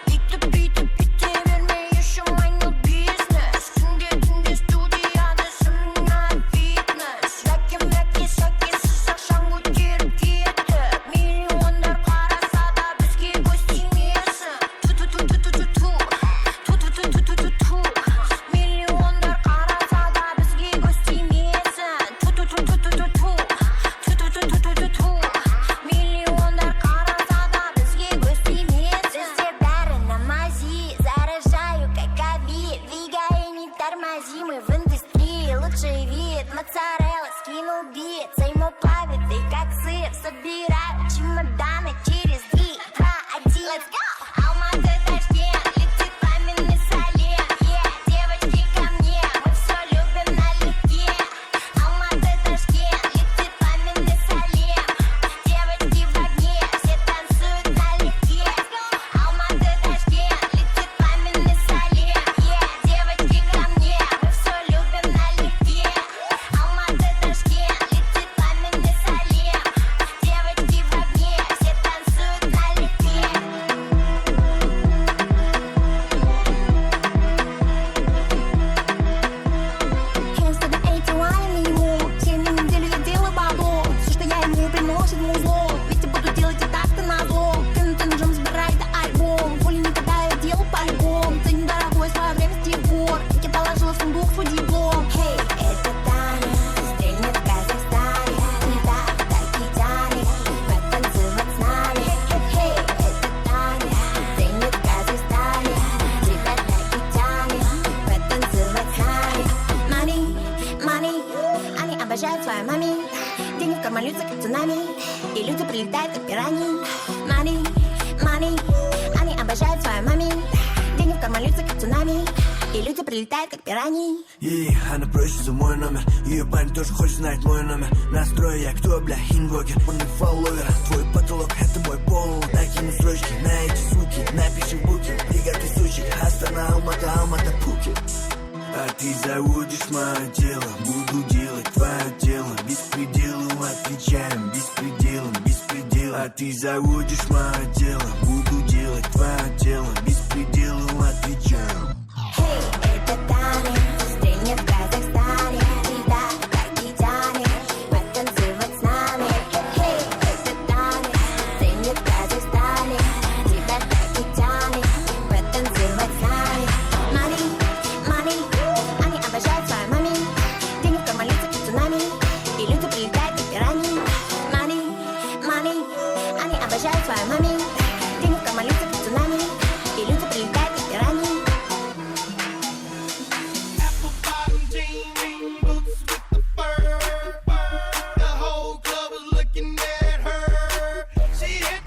Búytip, búytip, búyte berme, ещё мое бизнес. Kúnde, túnde studiyada, sumına fitnes. Yáke, máke, sáke, sızıqshań kóterip ketip. Millionlar qarasa da, bizge kóz tiymesin. Millionlar qarasa da bizge kóz tiymesin. Millionlar qarasa da bizge kóz tiymesin. Bizde bári namazi, заряжаю, как ковид. Двигай, не тормози, мы в индустрии лучший вид. Моцарелла скинул бит, Сеймо плавит их, как сыр. Собираю чемоданы через три, два, один. Let's go! Алматы, Ташкент, летит пламенный салем. Yeah, девочки, ко мне, мы всё любим налегке. Алматы, Ташкент, летит пламенный салем. Девочки в огне, все танцуют налегке. Алматы, Ташкент, летит пламенный салем. Yeah, девочки, ко мне, мы всё любим налегке. Алматы, Ташкент, летит пламенный салем. Девочки в огне, все танцуют налегке. Can't stop the eighty-one anymore. Всем неделю я делаю бабло. Всё, что я ему приносит музло. Вместе буду делать и так-то назло. Куннан-куннан jumıs, bir ayda albom. Поле не попадаю, делаю по-любому. Ценю дорогое, в своё время с тех пор. Я положила в сундук свой диплом. Hey, это Таня, стрельнет в Казахстане. Ты так, так и тянет потанцевать с нами. Hey, это Таня, стрельнет в Казахстане. Ты так, так и тянет потанцевать с нами. Money, money, они обожают свою мами. Деньги в карман льются, как цунами. И люди прилетают, как пираньи. Money, money, они обожают свою мами. Деньги в карман льются, как цунами. И люди прилетают, как пираньи. И она просится в мой номер. Её парень тоже хочет знать мой номер. Настрой, я кто, бля, инвокер? Он не фолловер, твой потолок, это мой пол. Накину строчки на эти звуки, напиши в буке. Приготовь сучек, Астана, Алмата, Алмата, Пхукет. А ты заводишь моё тело, буду делать твоё тело. Беспределом отвечаем, беспределом, беспределом. А ты заводишь моё тело, буду делать твоё тело. Беспределом отвечаем. Hey, это Таня, стрельнет в Казахстане. Ты так, так и тянет потанцевать с нами. Hey, это Таня, стрельнет в Казахстане. Тебя так и тянет потанцевать с нами. Money, money, они обожают свою мами. Деньги в карман льются, как цунами. И люди прилетают, как пираньи. Money, money, они обожают свою мами. Деньги в карман льются, как цунами. И люди прилетают, как пираньи. Apple bottom jean, boots with the fur. The whole club was looking at her. She had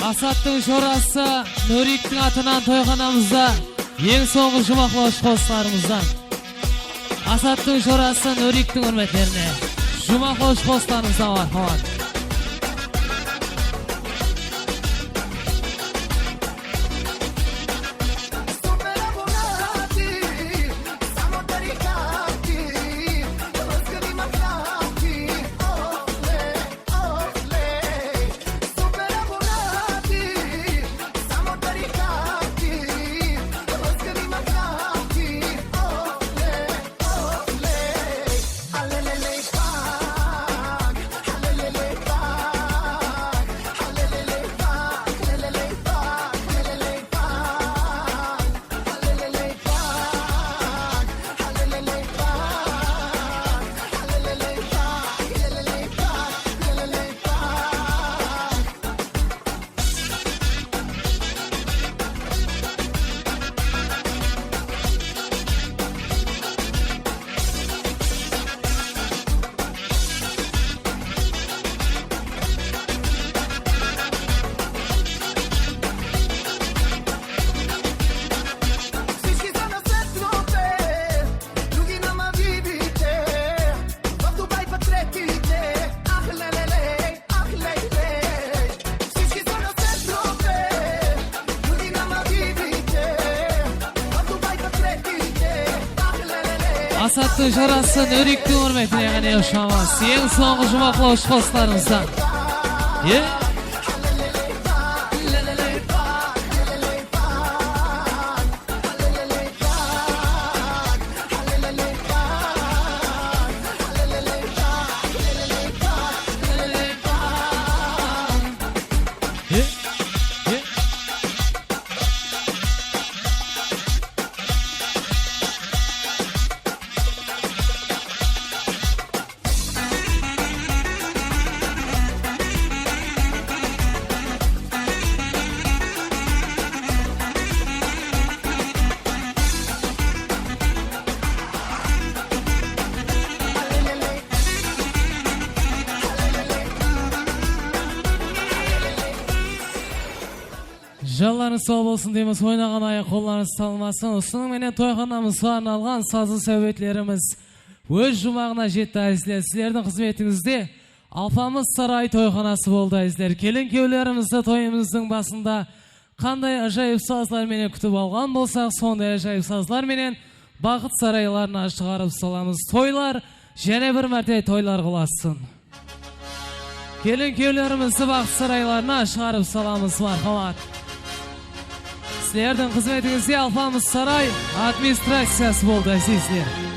Asattıń jorası Nuriktiń atınan toyxanamızda eń sońǵı juwmaqlawshı qosıqlarımızdan. Asattıń jorası Nuriktiń húrmetlerine juwmaqlawshı qosıqlarımızdan, marhamat. Asattıń jorası Nuriktiń húrmetine ǵáne ushıramız. Eń sońǵı juwmaqlawshı qosıqlarımızdan. E? Janlarıńız saw bolsın deymiz, oynaǵan ayaq qollarıńız talmasın. Usınıń menen toyxanamızǵa arnalǵan sazlı sáwbetlerimiz óz juwmaǵına jetti, ázizler. Sizlerdiń xızmetińizde Alpamıs Saray toyxanası boldı, ázizler. Kelin-kúyewlerimizdi toyımızdıń basında qanday ájayıp sazlar menen kútip alǵan bolsaq, sonday ájayıp sazlar menen baxıt saraylarına shıǵarıp salamız. Toylar jáne bir márte toylarǵa ulasın. Kelin-kúyewlerimizdi baxıt saraylarına shıǵarıp salamız, marhamat. Sizlerdiń xızmetińizde Alpamıs Saray administraciyası boldı, ázizler.